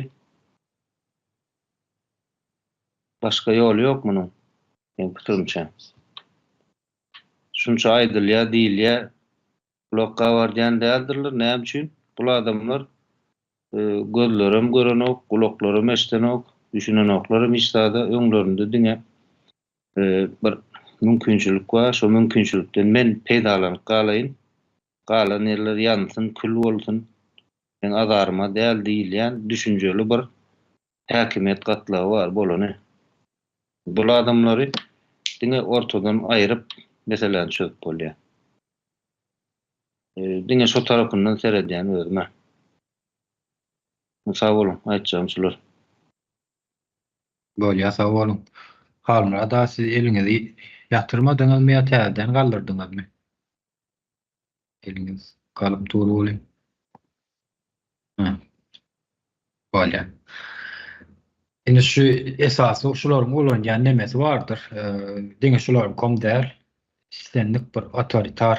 Başga ýoly ýok munuň, meň pikirimçe. Şunça aýdylýar, diýilýär. Gulak gabardýan däldirler. Näme üçin? Bul adamlar gözlerem görenok, gulaklaram eşidenok, düşünenoklaram hiç zada. Öňlerinde diňe bir mümkinçilik bar, şo mümkinçilikden men peýdalanyp galaýyn, galan ýerler ýansyn, kül bolsun, meň azaryma däl diýilýän düşünjeli bir häkimiýet gatlagy bar, bolany. Bul adamlary diňe ortadan aýryp meseläni çözüp bolýar. Diňe şo tarapyndan seredýän özüm-ä. Sag boluň, aýtjagym şular. Bolýa sag boluň. Halmyrat aga siz eliňizi ýatyrmadyňyzmy ýa täzeden galdyrdyňyzmy? Eliňiz galyp dur welin. Hä. Bolýa. Indi şu esasy şularyň ulanýan nemesi bardyr. Diňe şularyňkam däl. Islendik bir otoritar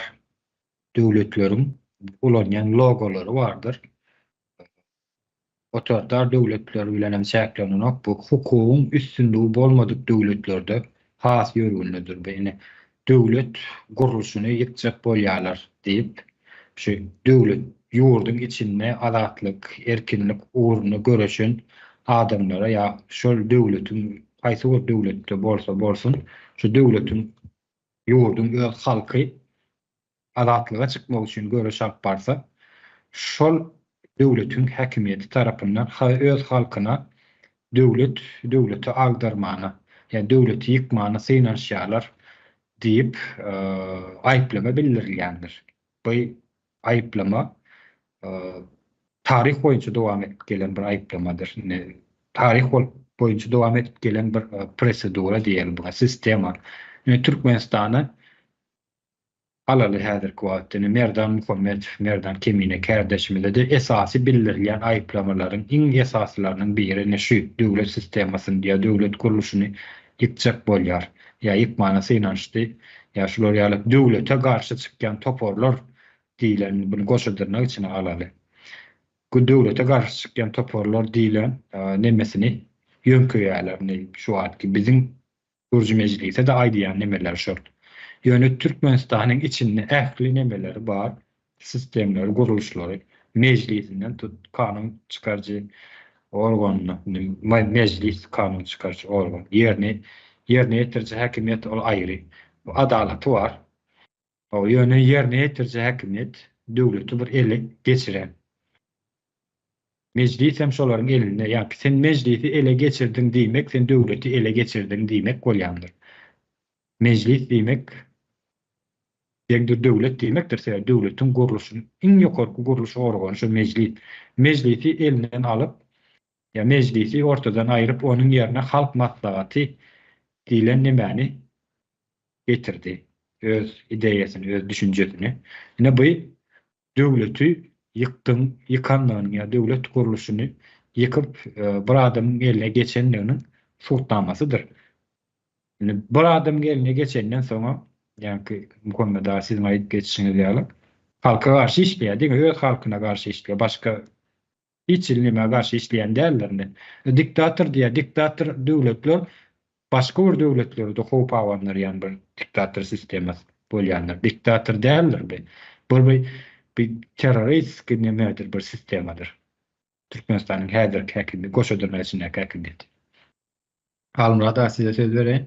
döwletleriň ulanýan logolary bardyr. Otoritar döwletler bilen hem çäklenenok bu. Hukugyň üstünligi bolmadyk döwletlerde has ýörgünlidir bu. Ine, döwlet gurluşyny ýykjak bolýarlar diýip, şu döwlet, ýurduň içinde azatlyk, erkinlik ugrunda göreşen adamlara ýa şol döwletiň, haýsy bir döwletde bolsa bolsun, şu döwletiň, ýurduň öz halky azatlyga çykmak üçin göreş alyp barsa, şol döwletiň häkimiýeti tarapyndan öz halkyna döwlet döwleti agdarmana ýa döwleti ýykmana synanyşýarlar diýip aýyplama bildirilýändir. Bu aýyplama taryh boýunça dowam edip gelen bir aýyplamadyr. Indi taryh boýunça dowam edip gelen bir prosedura diýeli buňa, sistema. Indi Türkmenistana Alaly häzirki wagtda ine Merdan Muhammedow, Merdan Kemine kärdeşimize-de esasy bildirilýän aýyplamalaryň iň esasylarynyň biri ine şu döwlet sistemasyny ýa döwlet gurluşyny ýykjak bolýar ýa ýykmana synanyşdy ýa şular ýaly döwlete garşy çykýan toparlar diýlen buny goşa dyrnak içine alaly. Bu döwlete garşy çykýan toparlar diýlen nemesini ýöňkeýärler indi şu wagtky biziň Gürji mejlise-de aýdýan nemeleri şol. Ýöne Türkmenistanyň içinde ähli nemeleri bar, sistemleri, gurluşlary, mejlisinden tut, kanun çykaryjy organyna, indi mejlis kanun çykaryjy organ, ýerine ýerine ýetiriji häkimiýet ol aýry, adalaty bar. Ýöne ýerine ýetiriji häkimiýet döwleti bir ele geçiren. Mejlis hem şolaryň elinde. Ýagny sen mejlisi ele geçirdiň diýmek, sen döwleti ele geçirdiň diýmek bolýandyr. Mejlis diýmek deňdir döwlet diýmekdir, sebäbi döwletiň gurluşynyň iň ýokarky gurluş organy şu mejlis. Mejlisi elinden alyp, ýa mejlisi ortadan aýryp, onuň ýerine halk maslahaty diýlen nemäni getirdi. Öz ideýasyny, öz düşünjesini. Ine bu döwleti. ýykdyň, ýykandygynyň ýa döwlet gurluşyny ýykyp bir adamyň eline geçendiginiň subutnamasydyr. Indi bir adamyň eline geçenden soňam, ýaňky Muhammet aga siziň aýdyp geçişiňiz ýaly, halka garşy işleýär, diňe öz halkyna garşy işleýär, başga hiç hili nämä garşy işleýän däldir indi. Diktator diýýär, diktator döwletler başga bir döwletlere-de howp abandyrýan bir diktator sistemasy bolýandyr. Diktator däldir bu. Bu bir bir terroristiki nemedir bir sistemadyr. Türkmenistanyň häzirki häkimiýeti, goşa dyrnak içindäki häkimiýeti. Halmyrat aga size söz bereýin.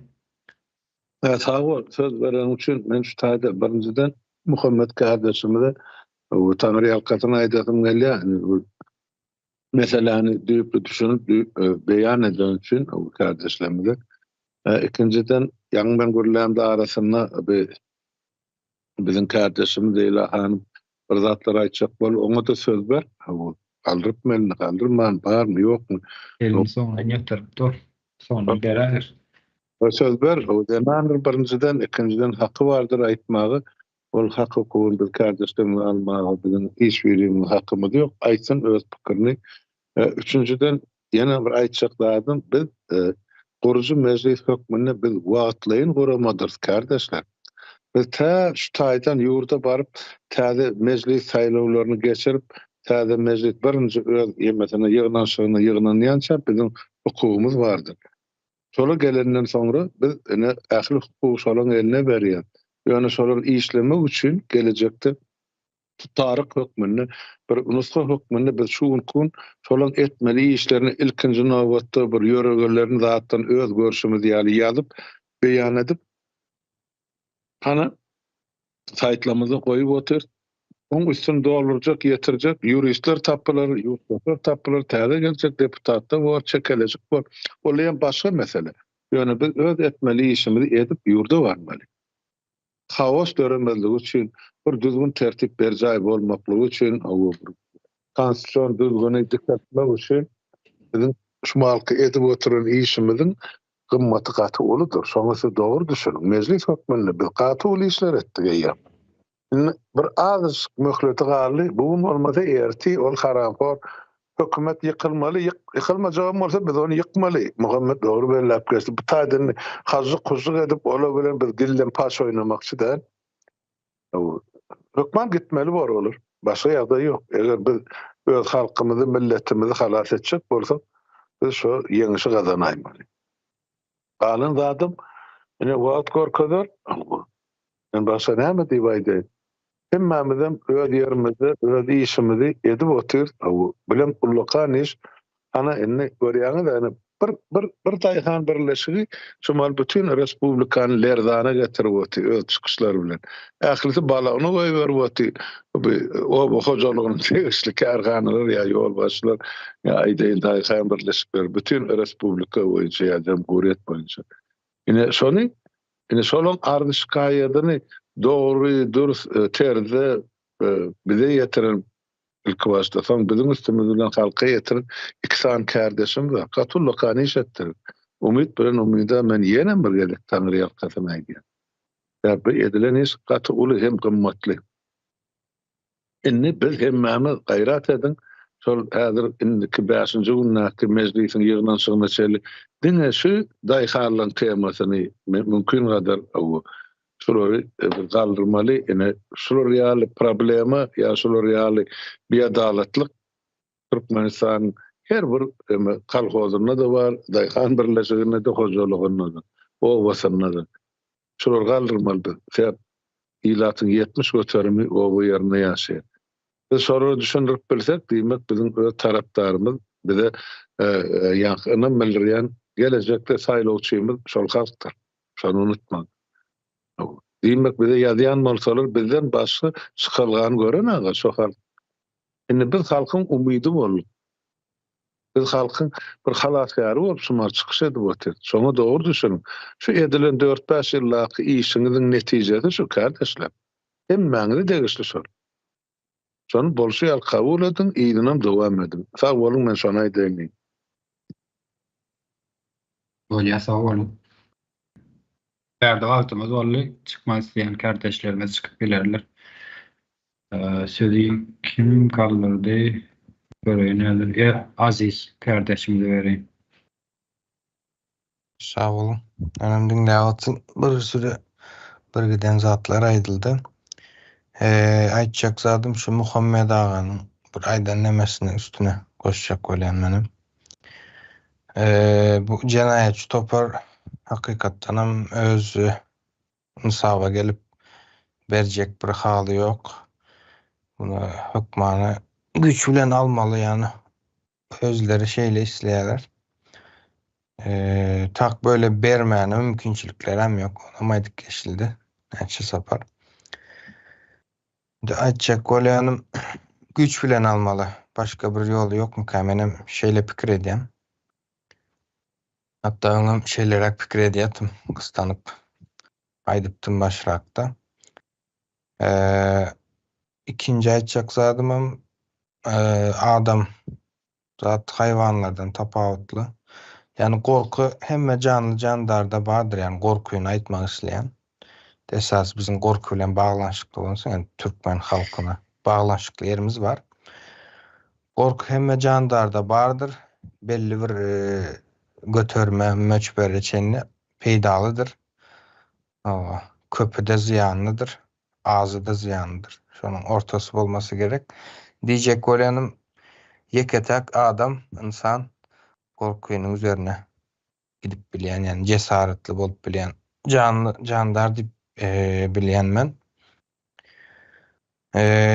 Sag bol söz bereniň üçin. Men şu taýda birinjiden Muhammet kardeşimize bu Taňry ýalkasyn aýdasym gelýär. Bu meseläni düýpli düşünip beýan edeni üçin bu kardeşlerimize. Ikinjiden ýaňy men gürlämde arasynda bir biziň kardeşimiz Leýla hanym bir zatlar aýtjak bol, oňa-da söz ber. Galdyrypmy elini, galdyrman, barmy, ýokmy? Elini soňundan ýatyryp dur. Soňundan beräýer. Söz ber, o zenandyr birinjiden, ikinjiden haky bardyr aýtmaga. Ol hak hukugyny biz kardeşlerimize almaga biziň hiç birimiziň hakymyz ýok. Aýtsyn öz pikirini. Üçünjiden ýene bir aýtjak zadym biz gurujy mejlis hökmünde biz wagtlaýyn guramadyrys kardeşler. Biz tä şu taýdan ýurda baryp täze mejlis saýlawlaryny geçirip täze mejlis birinji öz ýemesine ýygnanşygyna ýygnanýança biziň hukugymyz bardyr. Şola gelenden soňra biz ine ähli hukugy şolaň eline berýäs. Ýöne şolar işlemek üçin gelejekde tutaryk hökmünde, bir nusga hökmünde biz şu günki gün şolaň etmeli işlerini ilkinji nobatda bir ýörelgelerini zatdan öz görşümiz ýaly ýazyp, beýan edip, hany saýtlarymyzda goýup otyrys. Oň üstüni doldurjak, ýetirjek ýuristler tapylar, ýurtdaşlar tapylar, täze geljek deputatlar bor, çekeleşik bor. Ol hem başga mesele. Ýöne biz öz etmeli işimizi edip ýurda barmaly. Haos döremezligi üçin, bir düzgün-tertip berjaý bolmaklygy üçin, bir konstitusion düzgüni dikeltmek üçin biziň şu mahalky edip oturan işimiziň gymmaty gaty uludyr. Şoňa siz dogry düşüniň. Mejlis hökmünde biz gaty uly işler etdik eýýäm. Indi bir azajyk möhleti galdy. Bu gün bolmasa ertir ol haramhor hökümet ýykylmaly. Ýykylmajagam bolsa biz ony ýykmaly. Muhammet dogry belläp geçdi. Bu taýdan indi hažžyk-hužžuk edip olar bilen biz gillem-paç oýnamakçy däl. Hökman gitmeli bor olar. Başga ýagdaý ýok. Eger biz öz halkymyzy, milletimizi halas etjek bolsak, biz şo ýeňişi gazanaýmaly. Galan zadam ine wagt görkezer. Men başga näme diýip aýdaýyn? Hemmämizem öz ýerimizde öz işimizi edip otyrys. Bilem ullakan iş. Ana indi görýäňiz ýani bir bir bir daýhan birleşigi şu mal bütin respublikany lerzana getirip otyr öz çykyşlary bilen. Ählisi balagyny goýberip otyr. Bu oba hojalygyna degişli kärhanalar ýa ýolbaşçylar ýa aýdaýyn daýhan birleşikleri bütin respublika boýunça ýa jemhuriýet boýunça. Ine şony ine şolaň arzy-şikaýadyny dogry dürs terzde bize ýetiren Ilkibaşda, soň biziň üstümiz bilen halka ýetiren iki sany kärdeşimiz bar. Gaty ullakan iş etdiler. Umyt bilen Umyda men ýenem bir gezek taňryýalkasyn aýdýan. Sebäbi bu edilen iş gaty uly hem gymmatly. Indi biz hemmämiz gaýrat ediň, şol häzir indiki bäşinji gündäki mejlisiň ýygnanyşygyna çenli diňe şu daýhanlaryň temasyny mümkin gadar Şulary bir galdyrmaly, ine şular ýaly problema ýa şular ýaly biadalatlyk Türkmenistanyň her bir kolhozynda-da bar, daýhan birleşiginde-de, hojalygynda-da, obasynda-da. Şulary galdyrmaly biz. Sebäp ilatyň 70 göterimi oba ýerinde ýaşaýar. Biz şolara düşündirip bilsek, diýmek biziň öz tarapdarymyz, bize ýaňky ynam bildirýän gelejekde saýlawçymyz şol halkdyr. Şony unutmaň. Diýmek bize ýazýan bolsalar bizden başga çykalgany gören aga şo halk. Indi biz halkyň umydy bolduk. Biz halkyň bir halasgäri bolup şumar çykyş edip otyrys. Şoňa dogry düşüniň. Şu edilen dört-bäş ýyldaky işiňiziň netijesi şu kärdeşler. Hemmäňize degişli şol. Şony bolşy ýaly kabul ediň, yzynam dowam ediň. Sag boluň men şony aýdaýyn diýdim. Bolýa sag boluň. Bärde wagtymyz boldy. Çykmak isleýän kärdeşlerimiz çykyp bilerler. Sözi kim galdyrdy? Göreýin häzir. E, Aziz kärdeşimize bereýin. Sag boluň. Menem diňläp otyryn. Bir süri bir giden zatlar aýdyldy. Aýtjak zadym şu Muhammet aganyň bir aýdan nemesiniň üstüne goşjak bolýan menem. Bu jenaýatçy topar hakykatdanam öz ynsaba gelip berjek bir haly ýok. Muny hökmany güýç bilen almaly ýany özleri şeýle isleýärler. Tak böyle bermäne mümkinçiliklerem ýok. Onam aýdyp geçildi näçe sapar. Indi aýtjak bolýanym güýç bilen almaly. Başga bir ýoly ýokmyka menem şeýle pikir edýän. Hatda öňem şeýleräk pikir edýärdim, gyssanyp aýdypdym başrakda. Ikinji aýtjak zadymam adam zat haýwanlardan tapawutly. Ýagny gorky hemme janly-jandarda bardyr, ýagny gorkyny aýtmak isleýän. Esasy biziň gorky bilen baglanyşykly bolsa, ýagny türkmen halkyna baglanyşykly ýerimiz bar. Gorky hemme jandarda bardyr, belli bir göterime, möçbere çenli peýdalydyr. Hawa, köpi-de zyýanlydyr, azy-da zyýanlydyr. Şonuň ortasy bolmasy gerek. Diýjek bolýanym, ýeke-täk adam, ynsan gorkynyň üzerine gidip bilýän, ýagny jesaretli bolup bilýän janly, jandar diýip bilýän men.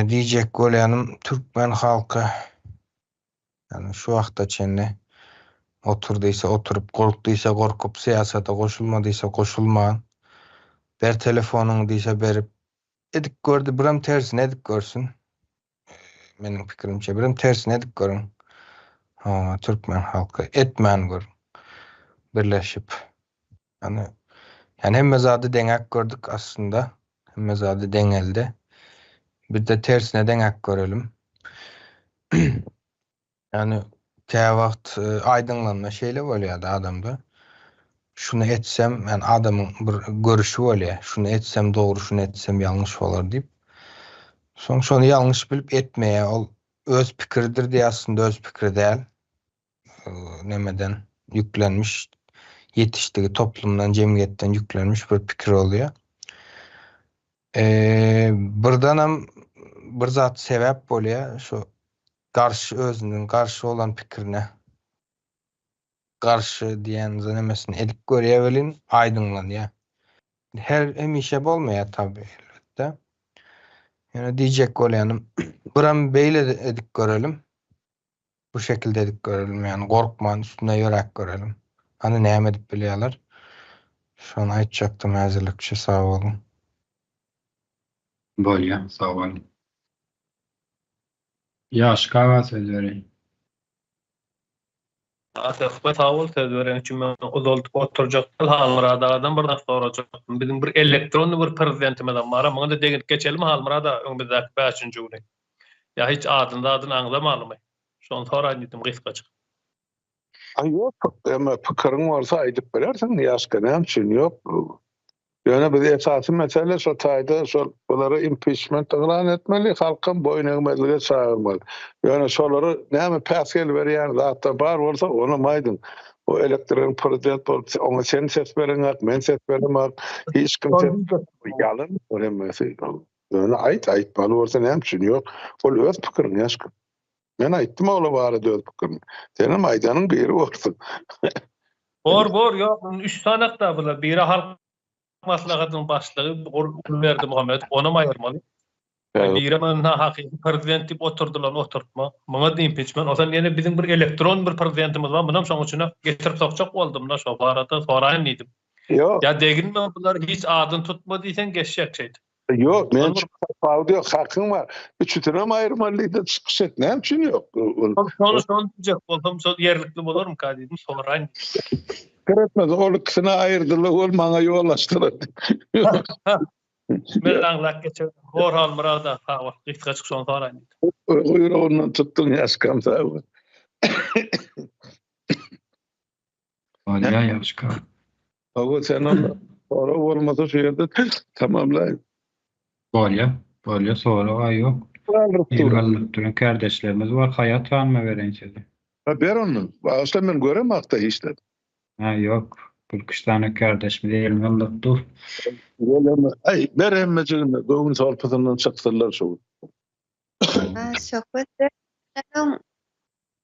Diýjek bolýanym, türkmen halky ýagny şu wagta çenli otur diýse oturyp, gork diýse gorkup, syýasata goşulma diýse goşulman, ber telefonyňy diýse berip, edip gördi, birem tersine edip görsün. Meniň pikirimçe birem tersine edip görüň. Ha, türkmen halky etmän görüň. Birleşip. Ýani ýani hemme zady deňäp gördük aslynda. Hemme zady deňeldi. Bir de tersine deňäp görelim. Ýani käwagt aýdyňlanma şeýle bolýar-da adamda. Şuny etsem, ýani adamyň bir görüşi bolýar. Şuny etsem dogry, şuny etsem ýalňyş bolar diýip. Soň şony ýalňyş bilip etmeýär. Ol öz pikiridir diýýär, aslynda öz pikiri däl. Nemeden ýüklenmiş, ýetişdigi toplumdan, jemgyýetden ýüklenmiş bir pikir bolýar. Birdenem bir zat sebäp bolýar, şu garşy özüniň garşy bolan pikirine garşy diýen nemesini edip görýär welin aýdyňlanýar. Her hemişe bolmaýar tabi elbetde. Ýöne diýjek bolýanym biram beýle edip görelim. Bu şekilde edip görelim ýagny gorkman üstüne ýöräp görelim. Hany näme edip bilýärler. Şony aýtjakdym häzirlikçe sag boluň. Bolýa sag boluň. Ýaşka aga söz bereýin. Söhbet sag bol söz bereniň üçin men uzaldyp oturjak däl Halmyrat agadan bir zat sorajakdym biziň bir elektronny bir prezidentimizem bara muňada deginip geçelimi Halmyrat aga öňümizdäki bäşinji güni ýa hiç adyny zadyny aňzamalymy şony soraýyn diýdim gysgajyk. Aý ýok emma pikiriň bolsa aýdyp bilersiň Ýaşka näme üçin ýok Ýöne biz esasy mesele şo taýda şol bulara impiçment yglan etmeli, halkam boýun egmezlige çagyrmaly. Ýöne şolara näme päsgel berýän zatlar bar bolsa onam aýdyň. Bu elektron prezident bolup oňa sen ses bereňok, men ses beremok, hiç kim ses ýalan ol hemmesi. Ýöne aýt, aýtmaly bolsa näme üçin ýok. Ol öz pikiriň ýaşkyn. Men aýtdym ola barada öz pikirimi. Senem aýdanyň biri bolsun. Bor bor ýok indi üç sanakda bular biri halk maslahatynyň başlygy Berdimuhamedow onam aýyrmaly. Biri ynha hakyky prezident diýip oturdylan oturtma. Muňa impiçment. Onsoň ýene biziň bir elektron bir prezidentimiz bar. Munam şoň içine getirip sokjak boldum-da şo barada soraýyn diýdim. Ýok. Ýa deginme bular hiç adyny tutma diýseň geçjek şeýdip. Ýok, men tapawudy ýok, hakyň bar. Üçüsinem aýyrmaly diýdi, çykyş et. Näme üçin ýok? Şony şony diýjek bolsam, şol ýerlikli bolarmyka diýdim, soraýyn. Pikir etmez, ol ikisini aýyrdylar, ol maňa ýol açdylar. Men aňlap geçer. Bor Halmyrat aga, sag bol. Gysgajyk şony soraýyn diýdim. Guýrugyndan tutduň ýaşkam sag bol. Bolýa ýaşka. Hawa sen onda sorag bolmasa şu ýerde tamamlaýyn. Bolýa. Bolýa sorag-a ýok. Galdyryp El dur. galdyryp duran kärdeşlerimiz bar. Haýat hanyma bereýin sözi. Ha ber onda. Bagyşla men göremokda hiç zat. Ha ýok. Birküç sany kärdeşimiz elini galdyryp dur. Aý ber hemmejigine göwün solpusyndan çyksynlar şu gün. Ha söhbet bermeden öň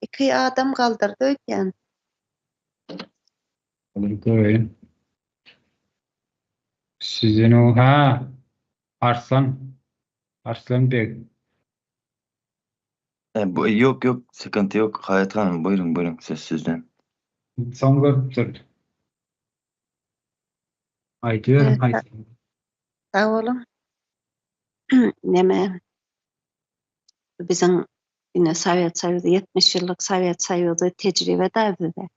iki adam galdyrdy öýdýän. Hozir göreýin. Sizden o ha Arslan Arslan beg. E, bu, yok yok sıkıntı yok. Hayat Hanım buyurun buyurun söz sizden. Soň görüpdir. Aýdyberin haýsy. Sag boluň. Neme biziň ine Sowet Soýuzy 70 ýyllyk Sowet Soýuzy tejribe da bize.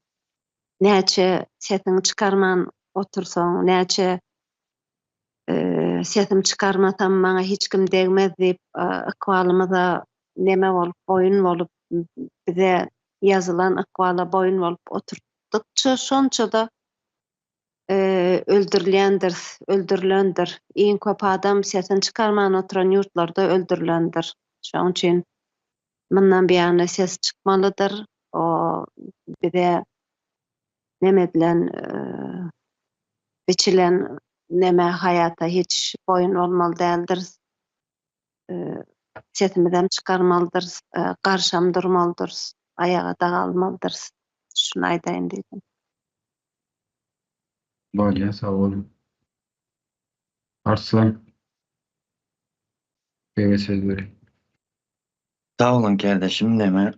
Näçe sesiňi çykarman otursaň, näçe sesim çykarmasam maňa hiç kim degmez diýip ykbalymyza neme bolup boýun bolup bize ýazylan ykbala boýun bolup oturdykça şonça-da öldürilýändiris, öldürilendir. Iň köp adam sesini çykarman oturan ýurtlarda öldürilendir. Şonuň üçin mundan buýana ses çykmalydyr. O bize neme edilen, biçilen neme haýata hiç boýun bolmaly däldiris. Sesimizem çykarmalydyrys, garşam durmalydyrys, aýaga-da galmalydyrys. Şuny aýdaýyn diýdim. Bolýa sag boluň. Arslan bege söz bereýin. Sag boluň kärdeşim neme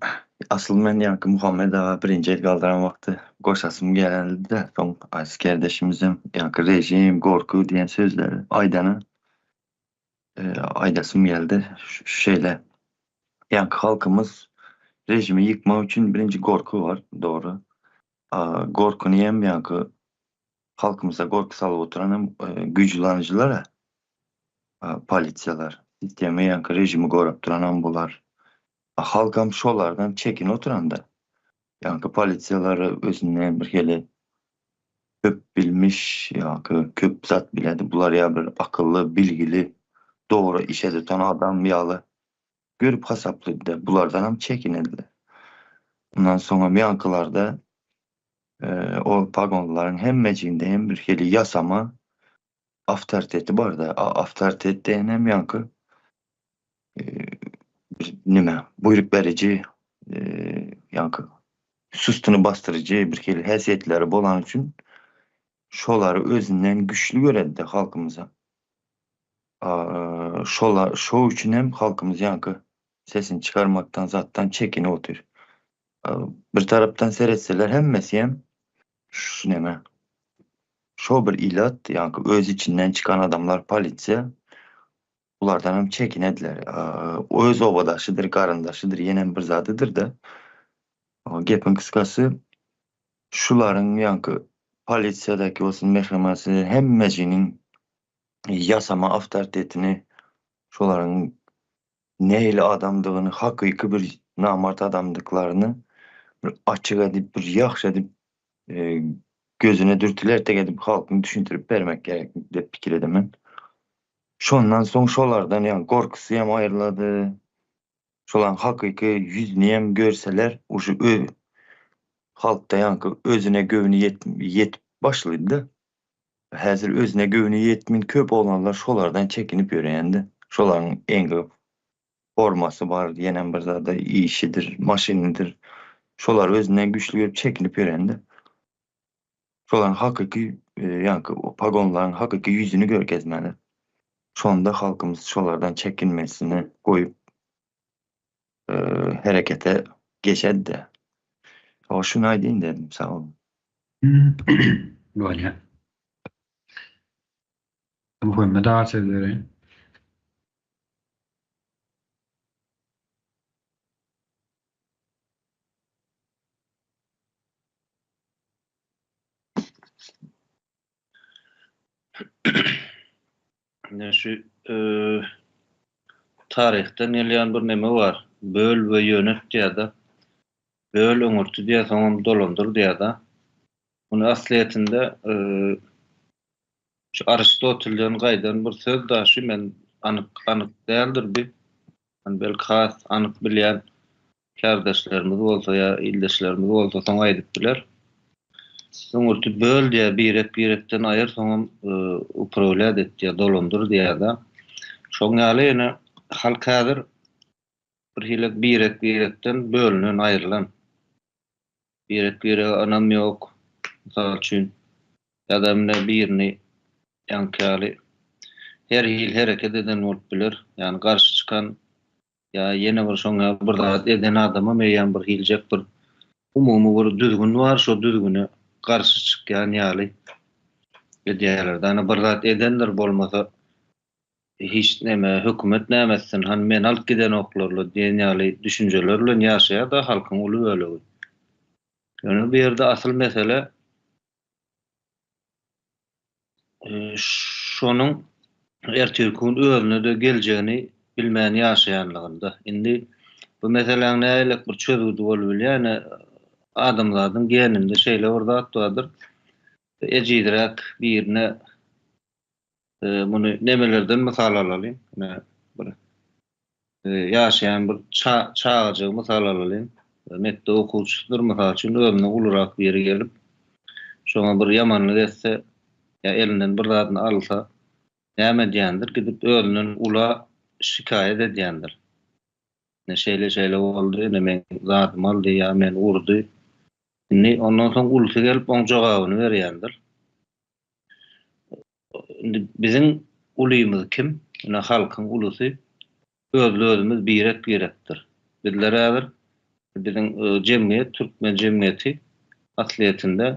asyl men ýaňky Muhammet aga birinji el galdyran wagty goşasym geldi-de soň aýsy kärdeşimizem ýaňky režim gorky diýen sözleri aýdana aýdasym geldi şeýle ýaňky halkymyz režimi ýykmak üçin birinji gorky bar dogry Gorkyny hem ýaňky halkymyza gorky salyp oturan hem güýçlanyjylar-a polisiýalar. Sistema ýaňky režimi gorap duran hem bular. Halkam şolardan çekinip oturanda. Ýaňky polisiýalar özünden bir hili köp bilmiş, ýaňky köp zat biledi. Bular ýa bir akylly, bilgili, dogry işe tutan adam ýaly görüp hasapladylar. Bulardanam çekinediler. Ondan soňam ýaňkylarda ol pagonlaryň hemmejiginde hem bir hili ýasama awtoriteti barda. Awtoritet diýen hem ýaňky bir nime, buýruk beriji, ýaňky sustuny basdyryjy bir hili häsiýetleri bolany üçin şolary özünden güçli göredi halkymyza. Şola şo üçin hem halkymyz ýaňky sesini çykarmakdan zatdan çekinip otyr. Bir tarapdan seretseler hemmesi hem şu neme şo bir ilat ýaňky öz içinden çykan adamlar polisiýa bulardan hem çekinediler. Öz obadaşydyr, garyndaşydyr, ýenem bir zadydyr-da. Gepiň gysgasy şularyň ýaňky polisiýadaky bolsun, mehremasy hemmejiniň ýasama awtoritetini, şolaryň nähili adamdygyny, hakyky bir namart adamdyklaryny bir açyk edip, bir ýagşy edip, gözüne dürtülertek edip halkyň düşündirip bermek gerek diýip pikir edemen. Şondan soň şolardan ýa gorkusy hem aýrylady. Şolaryň hakyky ýüzüni hem görseler, uje ö halkda ýaňky özüne göwni ýetip başlady-da. Häzir özüne göwni ýetmin köp oglanlar şolardan çekinip ýöreýändi. Şolaryň eňgi formasy bar, ýenem bir zada işidir, maşynydyr. Şolar özünden güçli görüp çekinip ýörendi. Şolaryň hakyky ýaňky pagonlaryň hakyky ýüzüni görkezmeli. Şonda halkymyz şolardan çekinmesini goýup herekete geçedi-de. Şuny aýdaýyn dedim, sag boluň. Bolýar. Muhammet aga söz bereýin. Ine şu taryhdan gelýän bir neme bar. Böl we ýönet diýýär-de. Böl öňürti diýýär, soňam dolandyr diýýär-de. Muny aslyýetinde şu Aristotelden gaýdan bir söz da şu men. Anyk anyk däldir bi. Hani belki has anyk bilýän kärdeşlerimiz bolsa ýa ildeşlerimiz bolsa soň aýdyp biler. Öňürti böl diýýär, birek-birekden aýyr, soňam uprawlýat et diýýär, dolandyr diýýär-de. Şoň ýaly ýene halk häzir bir hili birek-birekden bölünen, aýrylan. Birek-birege ynam ýok. Mysal üçin, ýa-da indi birini ýaňky ýaly her hili hereket eden bolup biler. Ýagny garşy çykan ýa ýene bir şoň ýaly bir zat eden adamam eýýäm bir hiljek bir umumy bir düzgün bar, şo düzgüne garşy çykýan ýaly edýärler. Ýagny bir zat edendir bolmasa hiç neme hökümet näme etsin, hany meni alyp gidenoklarla diýen ýaly düşünjeler bilen ýaşaýar-da halkyň uly bölegi. Ýöne bu ýerde asyl mesele şonuň ertirki gün özüne-de geljegini bilmän ýaşaýanlygynda. Indi bu meseläň nähilek bir çözgüdi bolup bilýär, ine adamzadyň geninde şeýle bir zat bardyr, ejizräk birine Muny nemelerden mysal alalyň? Ine, bir ýaşaýan bir çagajygy mysal alalyň. Mekdep okuwçysydyr, mysal üçin, özünden ulurak biri gelip, şoňa bir ýamanlyk etse ýa elinden bir zadyny alsa, näme edýändir? Gidip özünden ula şikaýat edýändir. Ine, şeýle-şeýle boldy, ine, meň zadymy aldy ýa meni urdy. Indi ondan soň ulusy gelip oň jogabyny berýändir. Indi biziň ulymyz kim? Ine halkyň ulusy özli-özümiz birek-birekdir. Bizler häzir biziň jemgyýet, türkmen jemgyýeti aslyýetinde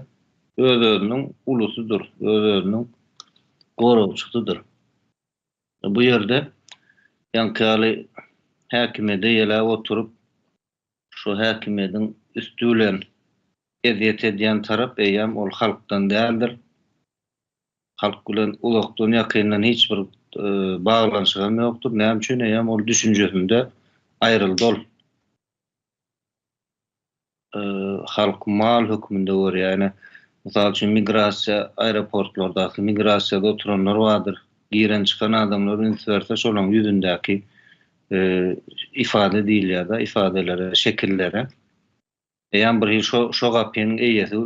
öz-özüniň ulusydyr, öz-özüniň goragçysydyr. Bu ýerde ýaňky ýaly häkimiýede ýeläp oturyp, Şu häkimiýediň üsti bilen ezýet edýän tarap eýýäm ol halkdan däldir. Halk bilen uzakdan ýakyndan hiç bir baglanyşygam ýokdur. Näme üçin eýýäm ol düşünjesinde aýryldy ol. Halky mal hökmünde görýär. Ine, mysal üçin migrasiýa aeroportlardaky migrasiýada oturanlar bardyr. Giren çykan adamlar üns berse şolaň ýüzündäki ifade diýilýär-de, ifadelere, şekillere. Eýýäm bir hili şo şo gapynyň eýesi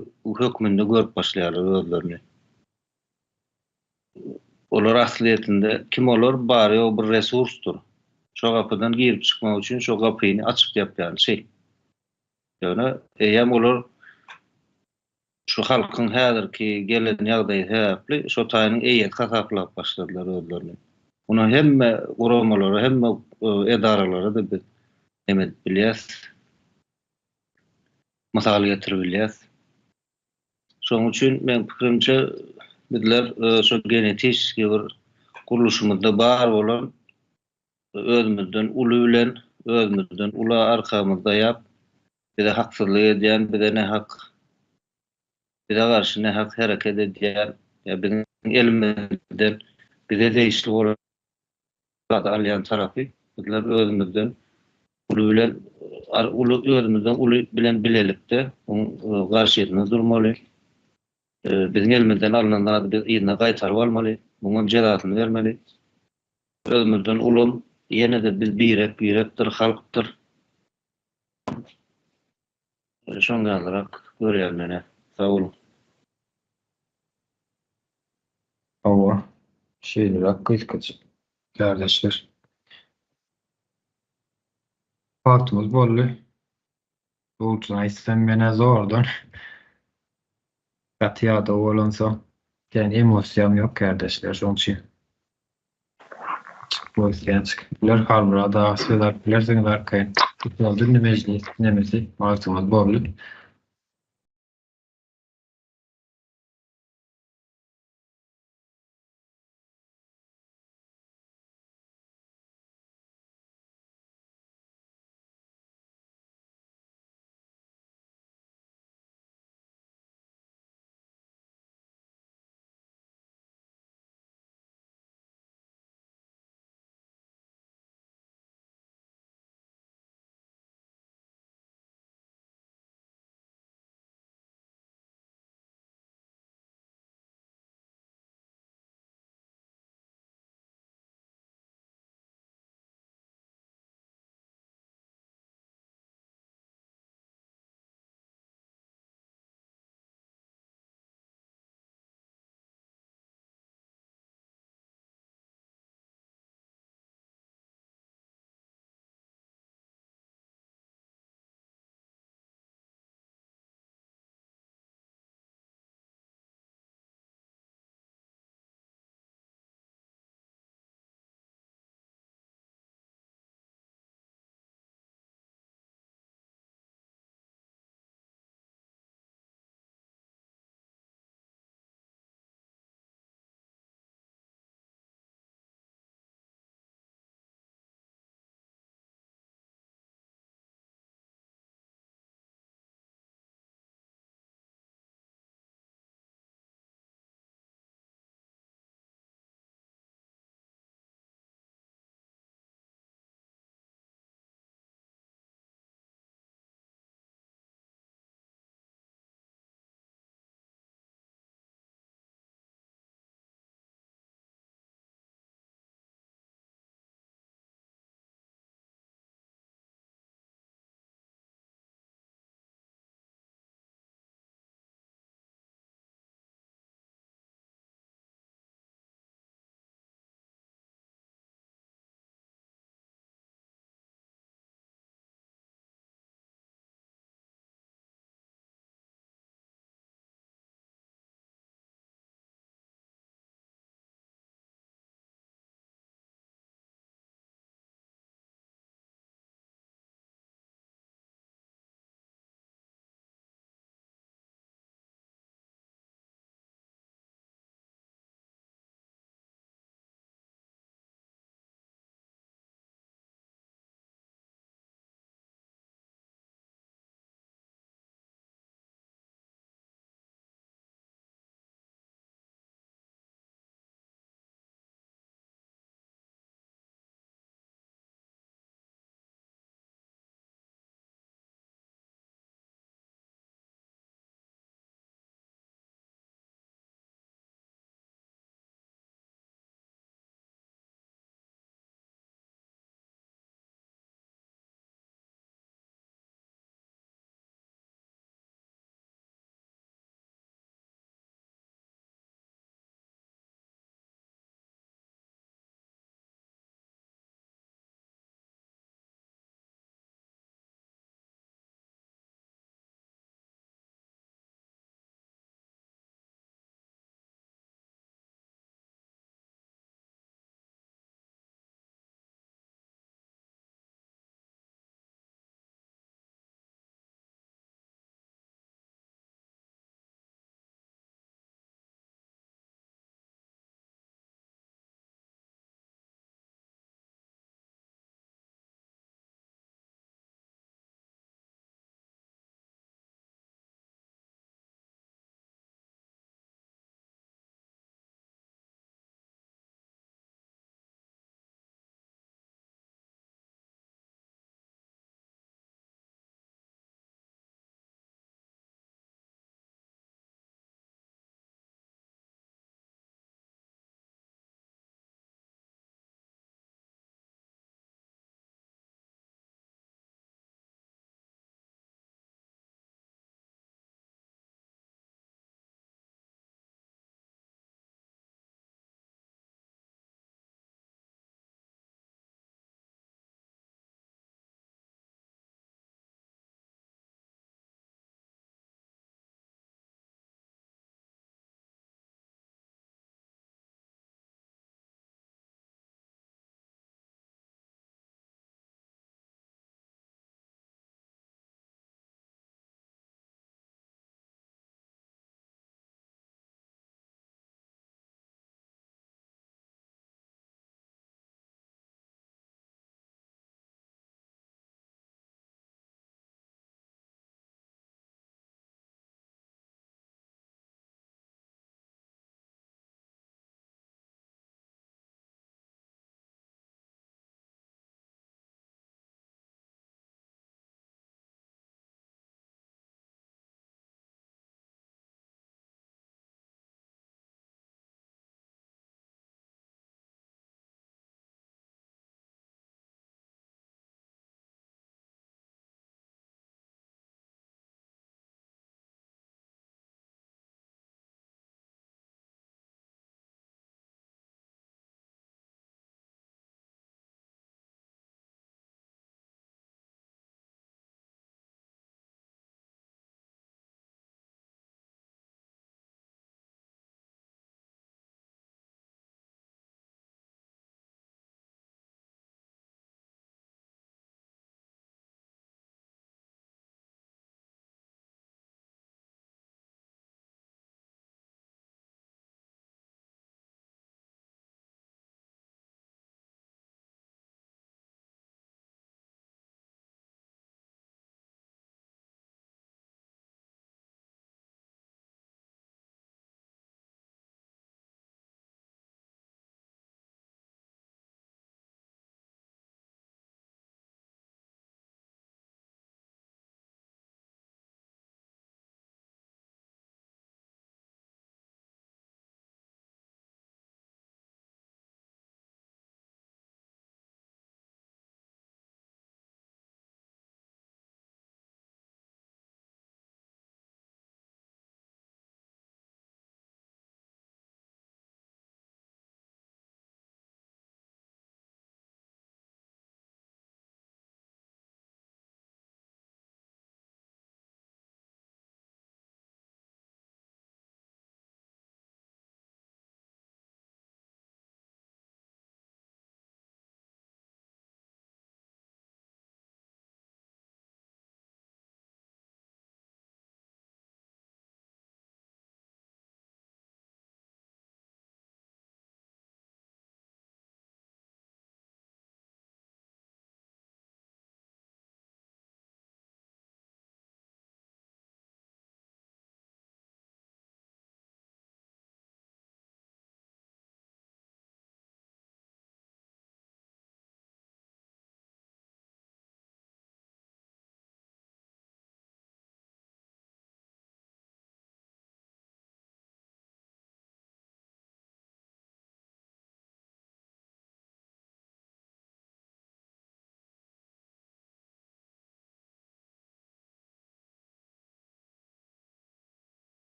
hökmünde görüp başlaýarlar özlerini. Olar aslyýetinde kim olar? Bary-ýogy bir resursdyr. Şo gapydan girip çykmak üçin şo gapyny açyp ýapýan şeý. Ýöne eýýäm olar Şu halkyň häzirki gelen ýagdaýy sebäpli şo taýynyň eýesi hasaplap başladylar özlerini. Muny hemme guramalara, hemme edaralara-da biz neme edip bilýäs, mysal getirip bilýäs. Şonuň üçin meň pikirimçe bizler şo genetiski bir gurluşymyzda bar bolan özümizden uly bilen özümizden ula arkamyzy daýap, bize haksyzlyk edýän, bize nähak, bize garşy nähak hereket edýän ýa biziň elimizden bize degişli bolan zady alýan tarapy bizler özümizden uly bilen uly özümizden uly bilen bilelikde onuň garşysyna durmaly. Biziň elimizden alnan zady biz yzyna gaýtaryp almaly, muňam jezasyny bermeli. Özümizden ulam ýene-de biz birek-birekdir, halkdyr. Şoň ýalyrak görýän men-ä. Sag boluň. Hawa, şeýleräk gysgaça kärdeşler. Wagtymyz boldy. Dogrusyny aýtsam menä zordan gaty ýadaw bolansoň kän emosiýam ýok kärdeşler şoň üçin çykyp bolýan çykyp biler Halmyrat aga söz alyp bilersiňiz arkaýyn. Gutardy indi mejlis nemesi wagtymyz boldy.